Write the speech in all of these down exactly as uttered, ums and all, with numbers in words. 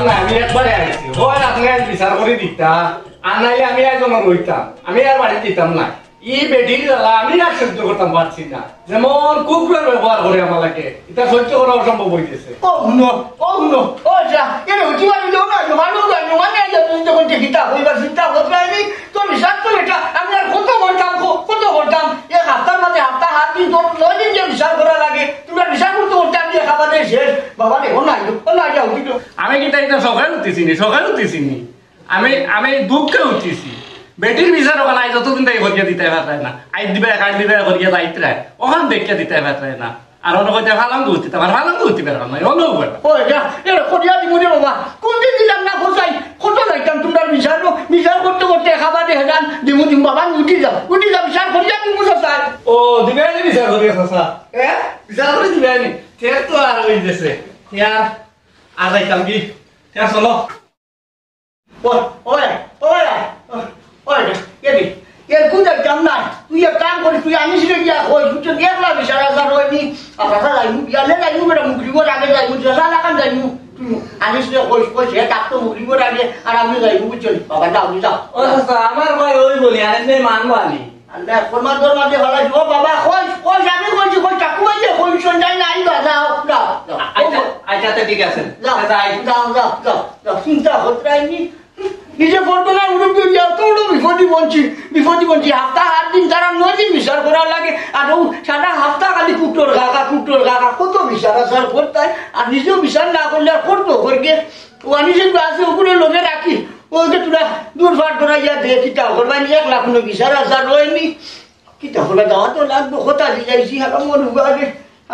না, আমি একবারে আইছি। হয় আপনে আইজ বিচার করি দিতা, আর নাইলে আমি আইজ অনো রইতাম। আমি আর বাড়িত দিতাম না। ই বেটির জ্বালা আমি আর সহ্য করতাম পারছি না। যেমন কুকুরের ব্যবহার করে আমার লাগে, ইটা সহ্য করা অসম্ভব অই গেছে। ও হুনো, ও হুনো, ও যা, এরে উঠি বাড়ি যাও না, জমা লোক আর জমা নেই, যা তুমি তখন যে গীতা হইবার চিন্তা করতে হয়নি, তোর বিচার তো এটা, আমি আর কত করতাম, ক-, কত করতাম, এক হাপ্তার মাঝে হাপ্তা হাত দিন, তোর নয় দিন যে বিচার করা লাগে, তোমরা বিচার করতে করতে আমি খাবার শেষ, বাবা রে, ও নাই, ও নাই, যাও, উঠি যাও। আমি কিন্তু এটা সকালে উঠতেছি নি, সকালে উঠতেছি নি। আমি, আমি দুঃখে উঠছি। বেটির বিচার ওখানে আইজ যতদিন তাই করিয়া দিতে পারতায় না। আইজ দিবা, কাইল দিবা করিয়া যাইতরায়। ওখান দেখিয়া দিতে পারতায় না। আর অনো কইতে ফালাং গুস্তি, তোমার ফালাং গুস্তি বের করো না। অনো বের। ও, এটা, এটা করিয়া দিমু রে বাবা। কোনদিন দিলাম না খোঁজাই? কত যাইতাম তোমরা বিচার, বিচার করতে করতে খাবার দিয়ে যান, দিমু দিমু বাবা, উঠি যাও, উঠি যাও, বিচার করিয়া দিমু স্যার। ও, দিবে নি বিচার করিয়া স্যার? হ্যাঁ? বিচার করে দিবে নি? ঠিক তো আর ওই দেশে। ইয়ার, আর যাইতাম কি? ঠিক চলো। ওই, ওই, ওই, ওই, এ দে, এ কুদে জাম না। তুই এক কাম করিস, তুই আনিস রে গিয়া, ওই, তুই তো দেখলা বিচার আচার হয়নি। আর কথা যাইমু, বিয়ালে যাইমু, বেটা, মুগরিবর আগে যাইমু, জেলা লাগান যাইমু। তুই আনিস রে, ওই, ওই, সে ডাকতো মুগরিবর আগে, আর আমি যাইমু, বুঝছো নি? বাবা, যাও, যাও। ও চাচা, আমার ভাই ওই বলি, আনিস রে, মান বালি। আল্লাহ, কোরমা দরমা দিয়ে ভালো আছে। ও বাবা, কই, কই, আমি কইছি, কই, চাকু ভাই, কই, সঞ্জয় নাই বা, যাও, যাও, যাও। আচ্ছা, আচ্ছা, তো ঠিক আছে। যাও, আচ্ছা, আই। যাও, যাও, যাও, যাও, চিন্তা হতে রাইনি। নিজে করতো না, উড়ে উড়ে যাও, তো উড়ে বিপদই বঞ্চি, বিপদই বঞ্চি। হাপ্তা আট দিন তারা নয় দিন বিচার করার লাগে, আর ও সারা হাপ্তা খালি কুট্টোর কাকা, কুট্টোর কাকা, কত বিচার আচার করতায়, আর নিজেও বিচার না করলে আর করতো, করবে। ও আমি যে আছে, ওগুলো লগে রাখি, ওকে তোরা দূর ফাট করাইয়া দে, কিতা করবা, আমি এক লাখ কোনো বিচার আচার রয়নি। কিতা করে দেওয়া তো লাগবো, কথা দিয়ে যাইছি, হারা মন উগাবে।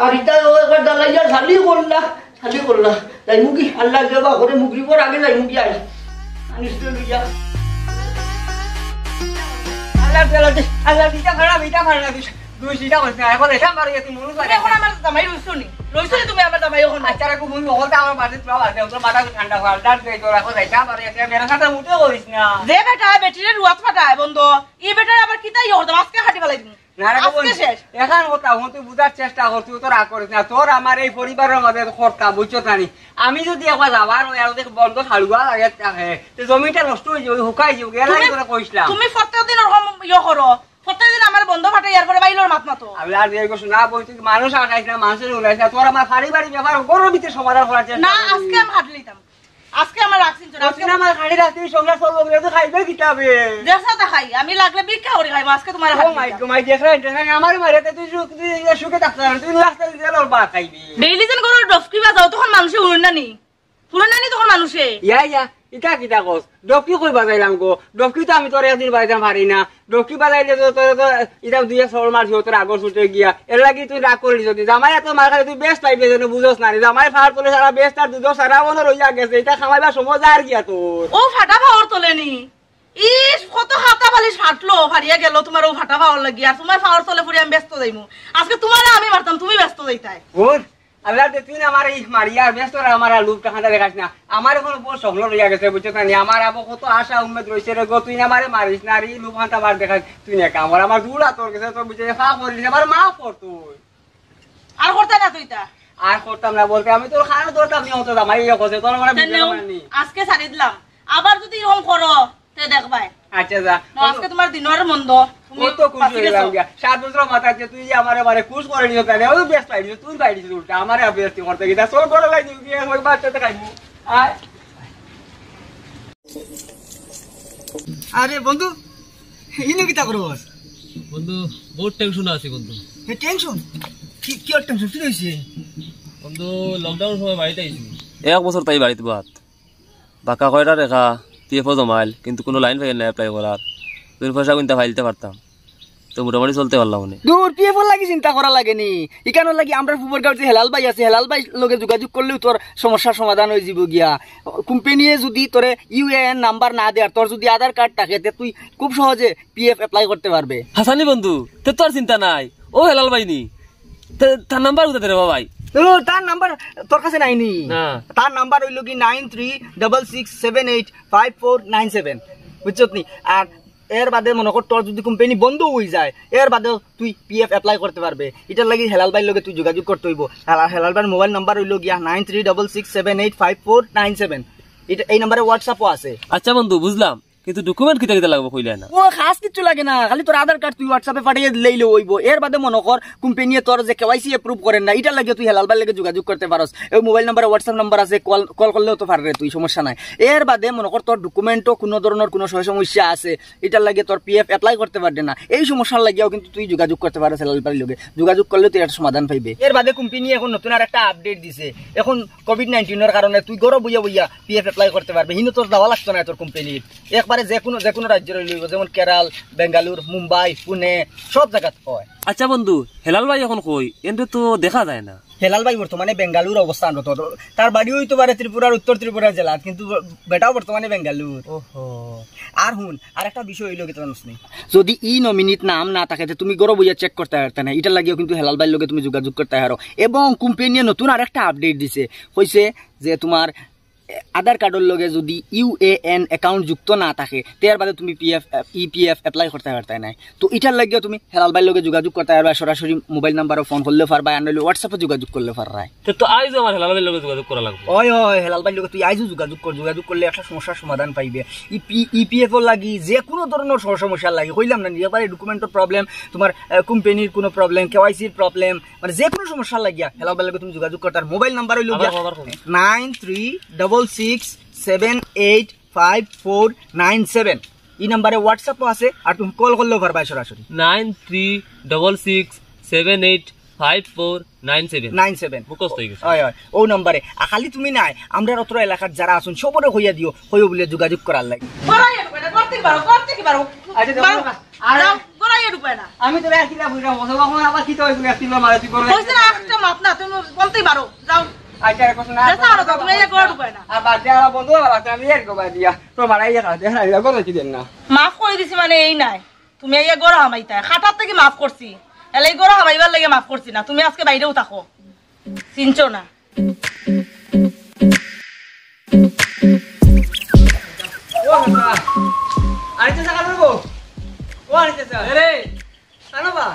আর ইটা ও একবার দালাইয়া খালি করলা, খালি করলা। তাই মুখি আল্লাহ দেবা করে মুগরিবর আগে যাই মুখি আই। আনিস তো লইয়া। আল্লাহ, আল্লাহ, আল্লাহ, ইটা খারাপ, ইটা খারাপ, দুই সিটা করছে, এখন এটা মারি গেছে, মরু এখন আমার জামাই রইছো নি? রইছো নি তুমি আমার জামাই ওখানে? আচ্ছা, রাখো, মুই মহলটা আমার বাড়িতে তোরা বাড়িতে, তোর মাথা ঠান্ডা কর, ডাক দে, তোর এখন এটা মারি গেছে, মেরে সাথে মুঠে করিস না। যে বেটা বেটিরে রুয়াত ফাটায় বন্ধ, ই বেটার আবার কিতা ইয়ে করতাম, আজকে হাঁটি ফালাই দিমু। না রে আজকে বোন, শেষ। এখন কথা হুন, তুই বুঝার চেষ্টা কর, তুই তো রাগ করিস না। তোর আমার এই পরিবারের মাঝে তো করতাম, বুঝছো না নি? আমি যদি একবার যাবার ওই আর ওদের বন্ধ ছাড়ুয়া লাগে থাকে, তো জমিটা নষ্ট হয়ে যাবে, হুকাই যাবে, এলাই তুমি, করে কইছিলাম। তুমি প্রত্যেকদিন ওরকম ইয়ে করো, প্রত্যেকদিন আমার বন্ধ ফাটে, ইয়ার পরে বাইলোর মাত মাতো। আমি আর এই কইছি না, বই তুই মানুষ আটাইস না, মানুষের উড়াইস না, তোর আমার পারিবারিক ব্যাপার গরম ভিতরে সমাধান করার চেষ্টা না, করি। আজকে আমি হাঁটলিতাম। আজকে আমার রাখছি তো, আজকে আজকে আমার খালি রাখছি, সংসার চলবো বলে তো খাইবে কিতাবে। দেখো তা খাই, আমি লাগলে ভিক্ষা করি খাইবো, আজকে তোমার ও হাত মাই দিতাম। গো মাই, দেখলে, দেখলে, আমার মারে তো তুই সুখ, তুই সুখে থাকতে পারবি, তুই রাস্তা দিয়ে লোর ভাত খাইবি। ডেইলি যেন করে ডফকি বাজাও, তখন মানুষে উড়ুন না নি, উড়ুন না নি তখন মানুষে। ইয়া, ইয়া, ইটা কিতা কস? ডফকি কই বাজাইলাম গো? ডফকি তো আমি তোর একদিন বাজাইতাম পারি না। ডফকি বাজাইলে তো তোর তো ইটা দুই এক সর মারছি, তোর আগর ছুটে গিয়া। এর লাগি তুই রাগ করলি যদি। জামাই এত মার খালে তুই বেশ পাইবে যেন বুঝোস না রে। জামাই ফার তোলে সারা বেশ তার দুধ সারা মনে রইয়া গেছে। ইটা খামাইবার সময় যার গিয়া তোর। ও ফাটা ফাওয়ার তোলে নি। ইস, কত হাতা বালিশ ফাটলো, ফাড়িয়া গেল তোমার ও ফাটা ফাওয়ার লাগি। আর তোমার ফাওয়ার তলে পড়ি আমি ব্যস্ত যাইমু। আজকে তোমারে আমি মারতাম, তুমি ব্যস্ত যাইতায়। বোন, আল্লাহ দে তুই না আমার এই মারিয়া ব্যস্ত রে, আমার আর লোভ টাকাটা দেখাস না। আমার এখন বড় স্বপ্ন রইয়া গেছে, বুঝছো না নি? আমার আবার কত আশা উম্মেদ রইছে রে গো, তুই না আমারে মারিস না রে, লোভ হান্তা মার দেখাস। তুই না কামড় আমার দূর তোর গেছে, তোর বুঝে ফা করিস, আমার মাফ কর তুই। আর করতে না তুই তা? আর করতাম না বলতে আমি তোর খানো ধরতাম নি, হতো আমার ইয়ে করছে, তোর মানে বুঝতে পারিনি। আজকে ছাড়ি দিলাম, আবার যদি এরকম করো, তে দেখবাই। আচ্ছা, যা। না, আজকে তোমার দিনর মন্দ, তুমি কত খুশি বাঁচি গেছো। হইলাম গিয়া। সাত বছর মাথায় যে তুই যে আমারে বারে খুশ করে নিও, তাহলে ওই বেশ পাইছো, তুই পাইছো উল্টা, আমারে আর বেশি করতে গিয়ে, চল বড় লাগি গিয়ে, ওই বাচ্চাতে খাইবো। আয়। আরে বন্ধু, ইনো কিতা করস? বন্ধু, বহুত টেনশন আছি বন্ধু। এ টেনশন? কি, কি আর টেনশন? কি হইছে? বন্ধু, লকডাউন সময় বাড়িত আইছি। এক বছর তাই বাড়িত বাত। বাক্কা কয়টা রেখা, পিএফও জমাইল, কিন্তু কুনু লাইন পাইল না অ্যাপ্লাই করার। দুই পয়সা কুনতা ফাইলতে পারতাম, তো মোটামুটি চলতে পারলাম অনে। দূর, পিএফওর লাগি চিন্তা করা লাগে নি। ইখানর লাগি আমরার ফুবরগাঁওর যে হেলাল ভাই আছে, হেলাল ভাইর লগে যোগাযোগ করলেউ তোর সমস্যার সমাধান অইযিবো গিয়া। কোম্পানিয়ে যুদি তোরে ইউএএন নাম্বার না দেয় আর তোর যুদি আধার কার্ড থাকে, তে তুই খুব সহজে পিএফ অ্যাপ্লাই করতে পারবে। হাছানি বন্ধু, তে তো আর চিন্তা নাই। ও হেলাল ভাই নি? তে-, তার নাম্বার কুনতা রে বাবা ভাই? ও, তার নাম্বার তোর কাছে নাই নি? না। তার নাম্বার অইলো গি nine three double six seven eight five four nine seven, বুঝছত নি? আর এর বাদে মনে কর তোর যুদি কোম্পানি বন্ধ অইযায়, এর বাদেও তুই পিএফ অ্যাপ্লাই করতে পারবে। ইটার লাগি হেলাল ভাইর লগে তুই যোগাযোগ করতে অইবো। হেলা-, হেলাল ভাইর মোবাইল নাম্বার অইলো গিয়া nine three double six seven eight five four nine seven। এটা, এই নাম্বারে WhatsApp-ও আছে। আচ্ছা বন্ধু, বুঝলাম, কিন্তু document কিতা কিতা লাগবো কইলে না? ও, খাস কিচ্ছু লাগে না, খালি তোর আধার কার্ড তুই WhatsApp-এ পাঠাইয়া দিলেই অইবো। এর বাদে মনে কর কোম্পানিয়ে তোর যে KYC approve করের না, ইটার লাগি তুই হেলাল ভাইর লগে যোগাযোগ করতে পারস। এই মোবাইল নাম্বারে WhatsApp নাম্বার আছে, কল, কল করলেও তো পাররে তুই, সমস্যা নাই। এর বাদে মনে কর তোর document-ও কোনো ধরনের কোনো সয় সমস্যা আছে, ইটার লাগি তোর PF apply করতে পাররে না, এই সমস্যার লাগিও কিন্তু তুই যোগাযোগ করতে পারস হেলাল ভাইর লগে। যোগাযোগ করলে তুই একটা সমাধান পাইবে। এর বাদে কোম্পানিয়ে এখন নতুন আর একটা update দিছে। এখন COVID nineteen-এর কারণে তুই ঘরো বইয়া বইয়া PF apply করতে পারবে, হিনো তোর যাওয়া লাগতো না তোর কোম্পানির। একবারে যে কোনো, যে কোনো রাজ্যর অইলে অইবো, যেমন কেরাল, বেঙ্গালুর, মুম্বাই, পুনে, সব জাগাত হয়। আচ্ছা বন্ধু, হেলাল ভাই এখন কই? এনরে তো দেখা যায় না। হেলাল ভাই বর্তমানে বেঙ্গালুর অবস্থানরত। তার বাড়ি অইতো পারে ত্রিপুরার উত্তর ত্রিপুরা জেলাত, কিন্তু বেটাও বর্তমানে বেঙ্গালুর। ওহো। আর হুন, আর একটা বিষয় অইলো কিতা জানোস নি? যদি ই নমিনিত নাম না থাকে, তে তুমি ঘরো বইয়া check করতে পারতে না। ইটার লাগিও কিন্তু হেলাল ভাইর লগে তুমি যোগাযোগ করতে পারো। এবং কোম্পানিয়ে নতুন আর একটা update দিছে, কইছে যে তোমার আধার কার্ডর লগে যদি UAN account যুক্ত না থাকে, তে এর বাদে তুমি PF, EPF apply করতে পারতায় নায়। তো ইটার লাগিও তুমি হেলাল ভাইর লগে যোগাযোগ করতে পারবা, সরাসরি মোবাইল নাম্বারো ফোন করলেও পারবা, আর নাইলে WhatsApp-এ যোগাযোগ করলে পাররায়। তে তো আইজও আমার হেলাল ভাইর লগে যোগাযোগ করা লাগবো। অয়, অয়, হেলাল ভাইর লগে তুই আইজও যোগাযোগ কর, যোগাযোগ করলে একটা সমস্যার সমাধান পাইবে। ই পি-, EPF-ও লাগি, যে কোনো ধরনের সম-, সমস্যার লাগি, কইলাম না, নিজে পারে document-র problem, তোমার, আহ, কোম্পানির কোনো problem, KYC-র problem, মানে, যে কোনো সমস্যা লাগিয়া হেলাল ভাইর লগে তুমি যোগাযোগ করতে। আর মোবাইল নাম্বার অইলো আবার গিয়া কও, আবার কও। Nine three double six seven eight five four nine seven। ই নাম্বারে WhatsApp-ও আছে, আর তুমি কল করলেও পারবা সরাসরি। Nine three double six seven eight five four nine seven। মুখস্থ অই গেছে। অয়, অয়, ও নাম্বারে। আর খালি তুমি নায়, আমরার অত্র এলাকাত যারা আছইন, সবরে কইয়া দিও, কইও বুলে যোগাযোগ করার লাগি। গড়াইয়া ঢুকায় না, গড়তে কি পারো, গড়তে কি পারো? আচ্ছা, বারো। যাও, যাও, গড়াইয়া ঢুকায় না। আমি তো আর কিতা বুঝলাম, ও যখন আবার কিতা অইবো, একদিন মারা তুই বড় কইছে না, একটা মাত না, তুমি বলতেই পারো, যাও। আচ্ছা, আর কথা না, যাও, যাও, তুমি এই গড় ঢুকায় না। আর বাদ দে, আমার বন্ধু, আর বাদ দে, আমি আর গোবা দিয়া, তো মারাই দেখা, দেখা, আমি আর কথা কি দেন না। মাফ করি দিছি মানে এই নায়, তুমি এই গড় হামাইতায়, খাটার থাকি মাফ করছি, এলাই গড় হামাইবার লাগি মাফ করছি না, তুমি আজকে বাইরেউ থাকো, চিনছো না। ও চাচা, আরে চাচা, কালো গো। ও আরে চাচা। এ রে। কালো বা।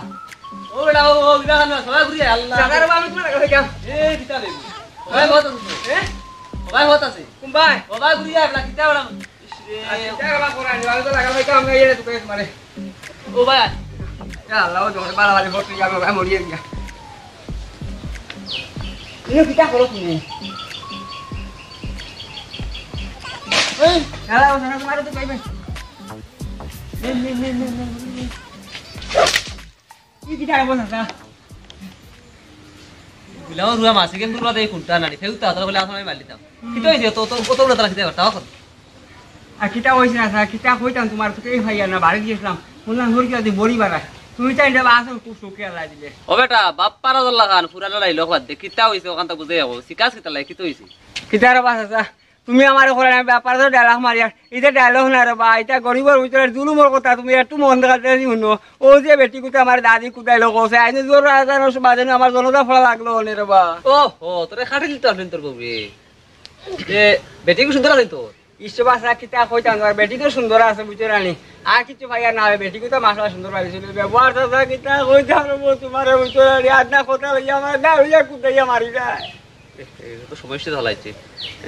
ও বেটা, ও, ও, বিবাহ না, সবাই ঘুরিয়া, আল্লাহ। চাচা রে বা, আমি তোমার কাছে যাম। এ, কিতা রে? সবাই বহুত আছে। এ? সবাই বহুত আছে। কোন ভাই? সবাই ঘুরিয়া, আল্লাহ, কিতা বেটা? ইস রে। আচ্ছা, কিতা বেটা, কোন আনি? আমি তো লাগাল ভাই, কাম নাই, এ, তুই তোমারে। ও ভাই। ইয়া আল্লাহ, ও জোরে বাড়াবাড়ি করতে যাবে, ভাই, মরিয়ে গিয়া। ইনো কিতা করো তুমি? এই, শালা, ও শালা, তোমারে তো পাইবে। নে, নে, নে, নে, নে, নে। কি কিতা করো, শালা? গুলাও রুয়া মাসিকে কুরবা দেই কুনটা নানি, ফেউতা, তাহলে বলে, আসলে আমি মারলিতাম। কিতা অইছে? তো, তো, কত বড় তারা কিতা করতা, এখন? আর কিতা অইছে না, স্যার, কিতা কইতাম তোমার তো কেউ ভাইয়া না, বাড়ি গেছিলাম, বললাম, "হরি কিতা তুই বড়ি বাড়া, তুমি তাই এটা আসো, খুব শোকে আল্লাহ দিলে।" ও বেটা, বাপ পারা দল্লা খান, পুরানো ডাইলগ বাদ দে, কিতা অইছে ওখান তো বুঝে যাবো, সিকাস কিতা লাই, কিতা অইছে? কিতা রে বাস আছে, তুমি আমার ওখানে ব্যাপার তো ডায়লগ মারিয়া, এটা ডায়লগ না রে বা, এটা গরিবের ভিতরে জুলুমের কথা, তুমি একটু মন দেখাতে শুনো। ও যে বেটি কুতা আমার দাদি কুতাই লোক আছে, আইনে জোর রাজানোর বাজানো আমার জনতা ফলা লাগলো অনে রে বা। ও, ও, তোরে খাটিল তো আসলেন তোর বউরে। এ, বেটি কি সুন্দর আছেন তোর? ইসব আছে, কিতা কইতাম তোমার, বেটি তো সুন্দর আছে, বুঝছো না নি? আর কিছু ভাইয়া না, বেটি কুতা মাসলা সুন্দর পাইছিল, ব্যবহার চাচা, কিতা কইতাম রে বউ, তোমার বুঝছো না নি? আর না কথা লইয়া আমার না হইয়া কুতাইয়া মারি যায়। এ, এ, তো সমস্যা চালাইছে।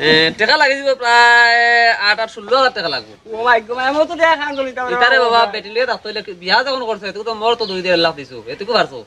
এ, টেকা লাগি দিব প্রায় আট, আট, ষোলো হাজার টেকা লাগবো। ও ভাই গো, আমি তো টেকা খান তুলি, তাহলে ইতারে বাবা, বাবা। বেটি লইয়া থাকতে হইলে কি, বিয়া যখন করছো, এটুকু তো মোর তো দুই দেড় লাখ দিছো, এটুকু পারছো।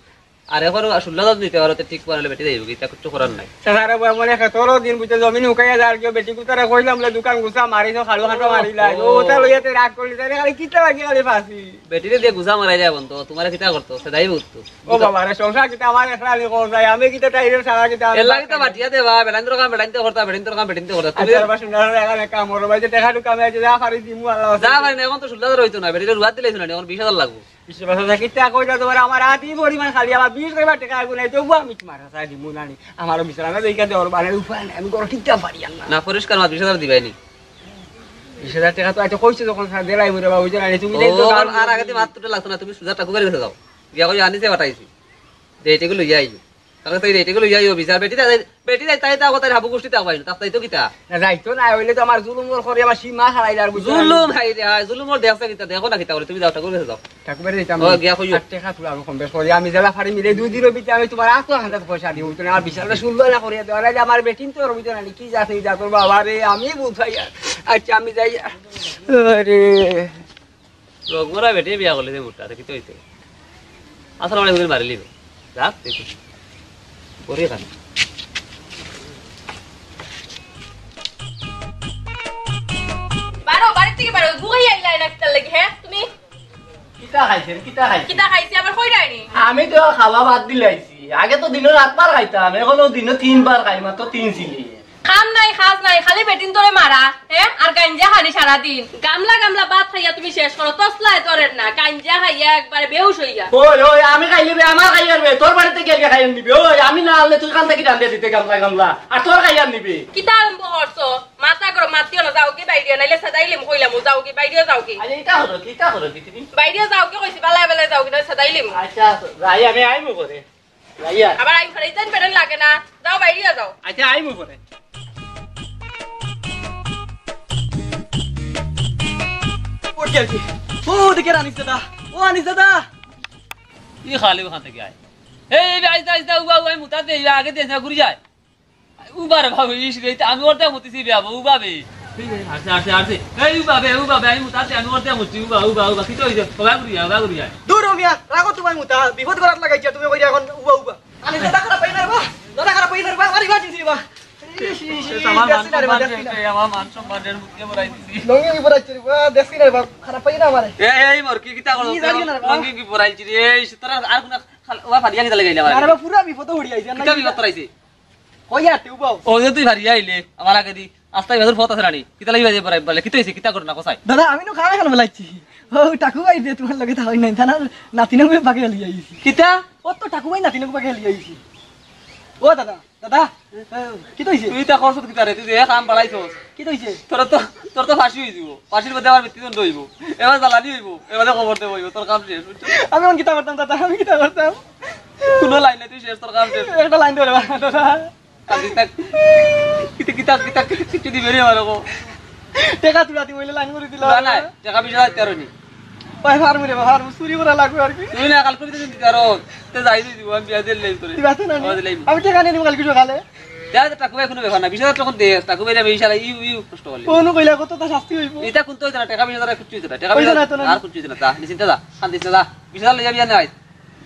আর এখন ষোলো হাজার দিতে পারো, তো ঠিক পারলে বেটি যাইব, ইতা কিচ্ছু করার নাই। স্যার, ও মনে হয় তোরও দিন বুঝতে জমিন হুকাইয়া যার, কেউ বেটি কুতারে কইলাম, বলে, "দোকান গুছা মারিছ, খালু খাটো মারিলাই।" ও, ওটা লইয়া তে রাগ করলি, তাই না? খালি কিতা লাগি খালি ফাঁসি। বেটিরে দিয়ে গুছা মারাই যায় বন্ধু, তোমারে কিতা করতো, সে যাইব উঠতো। ও বাবা রে, সংসার কিতা আমার একলা আমি কোন যায়, আমি কিতা তাই রে সারা কিতা আমি এর লাগি তো বাটিয়া দেবা, বেটাইন্তর কাম বেটাইন্তে করতা, বেটাইন্তর কাম বেটাইন্তে করতা। তুমি আচ্ছা, বাবা, শুনলাম না, এখানে কাম করো, ভাই, যে টেকা টুকা আমি যে যা পারি দিমু, আল্লাহ যা পারি না, এখন তো ষোলো হাজার হইতো না, বেটিরে রুয়াত দিলাইছো না, এখন বিশ হাজার লাগবো। বিশ হাজার কিতা কইতা তোমার, আমার হাতি পরিমাণ খালি, আমার বিশ হাজার টেকা আইবো না, তবু আমি তোমার কাছে দিমু না নি। আমারও বিশ হাজার দেখে দে, ওর বানের উপায় নাই, আমি গরো কিতা পারি আর না। না, পরিষ্কার মাত বিশ হাজার দিবাই নি। বিশ হাজার টেকা তো আইতে কইছে যখন স্যার দিলাই মরে বাবু, জানা নি, তুমি ও, দেই তো আর, আর আগে তো মাত তুলে লাগতো না, তুমি সুজা টাকু করে গেছে যাও। গিয়া কই আনিছে পাঠাইছি। দে, এটাকে লইয়া আইও। তারে তাই রেটে গেলো, ইয়াইও বিচার। বেটি তাই, বেটি তাই, তাই তা কথা হাবু গোষ্ঠী তা পাইলো, তার তাই তো কিতা? না, যাইতো না, অইলে তো আমার জুলুমর করে আমার সীমা হারাইলার, বুঝছো? জুলুম হাই রে, হাই, জুলুমর দেখছে কিতা, দেখো না কিতা বলে, তুমি যাও, ঠাকুর ঘরে যাও। ঠাকুর ঘরে যাইতাম ও, আমি। গিয়া কইও। আর টেকা তুলা আমি কম বেশ করি, আমি যেলা পারি মিলে দুই দিনর ভিতরে আমি তুমার আতো হাতে পয়সা দিমু, তুমি আমার বিচারটা সুন্দর না করিয়া দেও, নাইলে আমার বেটিন তো রবিত না, কি জাত এই জাতর বাবা রে, আমি বুঝাই আর। আচ্ছা, আমি যাই। আরে। রোগ মরা বেটি বিয়া করলে যে মুটা, দেখি তো হইতে। আসসালামু আলাইকুম, মারি লিবে। যা, দেখি। করি খান। বারো, বাড়ি থেকে বারো, ঘুমাই আইলা না কিতার লাগি, হ্যাঁ? তুমি কিতা খাইছেন? কিতা খাইছেন? কিতা খাইছি আবার কই যায়নি? আমি তো খাওয়া বাদ দিলাইছি। আগে তো দিনো রাত পার খাইতাম, এখন দিনো তিনবার খাই, মাত্র তিন চিলি। কাম নাই, কাজ নাই, খালি বেটিন তোরে মারা, হ্যাঁ? আর গাঞ্জা খানি সারাদিন। গামলা গামলা ভাত খাইয়া তুমি শেষ করো, তসলায় ধরের না, গাঞ্জা খাইয়া একবারে বেহুশ হইয়া। ওই, ওই, আমি খাইলে বে, আমার খাইয়ার বে, তোর বাড়িতে গিয়া খাইয়ার নিবি। ওই, আমি না আনলে তুই কান থাকি রান্ধিয়া দিতে গামলা গামলা, আর তোর খাইয়ার নিবি। কিতা আরম্ভ করছো? মাথা গরম মাতিও না, যাওগি বাইরে, নাইলে সাদাইলিমু কইলাম, যাওগি বাইরে যাওগি। আরে, ইটা হলো কি, ইটা হলো কি তুমি? বাইরে যাওগি কইছি, বালায় বালায় যাওগি, নাইলে সাদাইলিমু। আচ্ছা, যাই, আমি আইমু করে। যাইয়া। আবার আইম করে, ইতান বেরেন লাগে না। যাও, বাইরে যাও। আচ্ছা, আইমু করে। ওর কি আর কি? ও, ওদিকে আনিস দাদা। ও, আনিস দাদা। ই খালি ওখান থেকে আয়। এই, এই, আইস, আইস, উবা, উবা, আমি মুতাতে, এই আগে দিয়ে ঘুরে যায়। উবা রে বাবা, ইস রে, আমি ওর দিয়ে মুতিছি বে, উবা বে। এই, এই, আরছে, আরছে, আরছে। এই, উবা বে, উবা বে, আমি মুতাতে, আমি ওর দিয়ে মুতছি, উবা, উবা, উবা। কিতা হইছে? উবা ঘুরে যায়, উবা ঘুরে যায়। দূর ও মিয়া, রাখো তোমার মুতা, বিপদ করাত লাগাইছে, তুমি কইরা এখন উবা, উবা। আরে দাদা খারাপ পাই না রে বা, দাদা খারাপ পাই না রে বা, আমার ইমার্জেন্সি রে বা। ইস, ইস, ইস, আমার মান দেখছি না রে বা, সম্মান দেখছি না। শেষ, আমার মান সম্মানের মুখে বড়াই দিছি। লঙ্গি কি পরাইছে রে বা, দেখছি না রে বা, খারাপ পাই না আমারে। এই, এই, মোর কি কিতা করো? কি জানি না রে বা। লঙ্গি কি পরাইছি রে? এই, সুতরাং আর কোন খাল-, ওবা ফাটিয়া কিতা লাগাইলা আমারে? আরে বা, পুরা বিপদে পড়ি আইছি, আর না কিতা কি বিপদ করাইছে? কই আর তুই উবাও? ও যে তুই ফাটিয়া আইলে, আমার আগে দি, আস্তা বিপদর পথ আছে রানি। কিতা লাগি বাজে পড়াই বলে, কিতা হইছে? কিতা ঘটনা কোথায়? দাদা, আমি নু খামে খান বলাইছি। ও, টাকু ভাই রে, তোমার লগে তা হয় নাই, তার নাতিনকে বাগে লিয়ে আইছি। কিতা? ও তো টাকু ভাই নাতিনকে বাগে লিয়ে আইছি। ও দাদা, দাদা, এ, কিতা হইছে? তুই তা করছত কিতা রে? তুই যে কাম বাড়াইছস। কিতা হইছে? তোর তো, তোর তো ফাঁসি হইব। ফাঁসির মধ্যে আমার মৃত্যুদণ্ড হইব। এবার জ্বালানি হইব। এবার খবর দেব হইব। তোর কাম শেষ, বুঝছস? আমি এখন কিতা করতাম দাদা? আমি কিতা করতাম? কোনো লাইন নাই, তুই শেষ, তোর কাম শেষ। একটা লাইন ধরে দাদা। কান্দিস না। কিতা, কিতা, কিতা, কিতা, কিচ্ছু দিবে রে আমার গো। টেকা তুলা দিব, অইলে লাইন করে দিল। না, না, টেকা বিশ হাজার তেরো নি। ভাই, ফার্মু রে, ফার্মু চুরি করা লাগবে আর কি। তুই না, কাল করে দিবি তেরো, তে যাই তুই দিব, আমি বিয়া দিলে তোরে। দিবা তো না নি? আমার দিলে। আমি টেকা নিয়ে নিব কালকে সকালে। যা, যা, টাকু ভাই কোনো ব্যাপার না, বিশ হাজার তখন দে, টাকু ভাই আমি ইশালা ইউ, ইউ কষ্ট করলি। কোনো কইলা কত তা শাস্তি হইব? এটা কোন তো হইতো না, টেকা বিশ হাজার আর কিচ্ছু হইতো না, টেকা বিশ হাজার না তো না। আর কিচ্ছু হইতো না, যা, নিশ্চিন্তে যা, কান্দিস না, যা, বিশ হাজার লইয়া বিয়া নাই।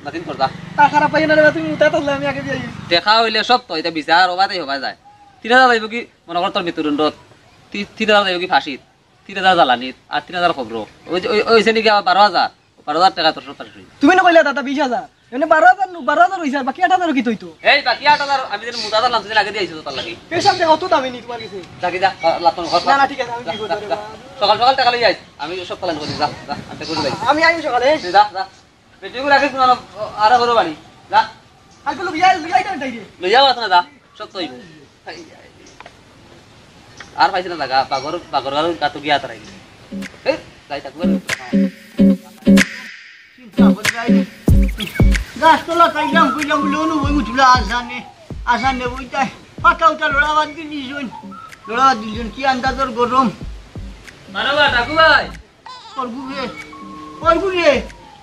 নাতিন কর, যা। তা খারাপ পাইও না রে বা, তুমি উঠা থাকলে আমি আগে বিয়া দিছি। দেখা হইলে সব তো, এটা বিচার, ওবাতেই হবা যায়। তিন হাজার যাইব কি, মনে কর তোর মৃত্যুদণ্ড, তি-, তিন হাজার যাইব কি ফাঁসিত, তিন হাজার জ্বালানিত, আর তিন হাজার খবর। ওই যে, ওই, ওই শ্রেণী কি আবার বারো হাজার, বারো হাজার টাকা তোর সব ফাঁসি। তুমি না কইলা দাদা বিশ হাজার, মানে বারো হাজার নু, বারো হাজার হইছে, আর বাকি আট হাজার কি তৈতো? এই বাকি আট হাজার আমি যেন মুদাদার লাম, তুই আগে দিয়ে আইছো তোর লাগি। পেশাব দেখো তো দামি নি তোমার কাছে। যা কি যা, লাতন ঘর। না, না, ঠিক আছে, আমি যা, কি করবো যা, রে যা। বাবা? সকাল সকাল টাকা লই যাইস, আমি সব পালন করি, যা, যা, আমি করি যাই। আমি আইবো সকালে। যা, যা। বেটিগুলো রাখিস না, আরো ঘরো বাড়ি। যা। কালকে লুকিয়ে, লুকিয়ে আইতে আনতে আইবে। লইয়াও আছে না, যা। সব তো অইব। আর পাইছে না জাগা, বাগর, বাগর গালো গাতো গিয়া তারাই। এ, যাই থাকবো। চিন্তা করে যাই। গাছ তলা তাইলাম, কইলাম, বলে, অনু বই উঠলা, আসানে, আসানে বইতাই। পাতা উঠা লড়া বাদ দিলি, শোন। লড়া বাদ দিলি, শোন, কি আন্দাজর গরম। বারো বা, টাকু ভাই। ওর গুরে, ওর গুরে।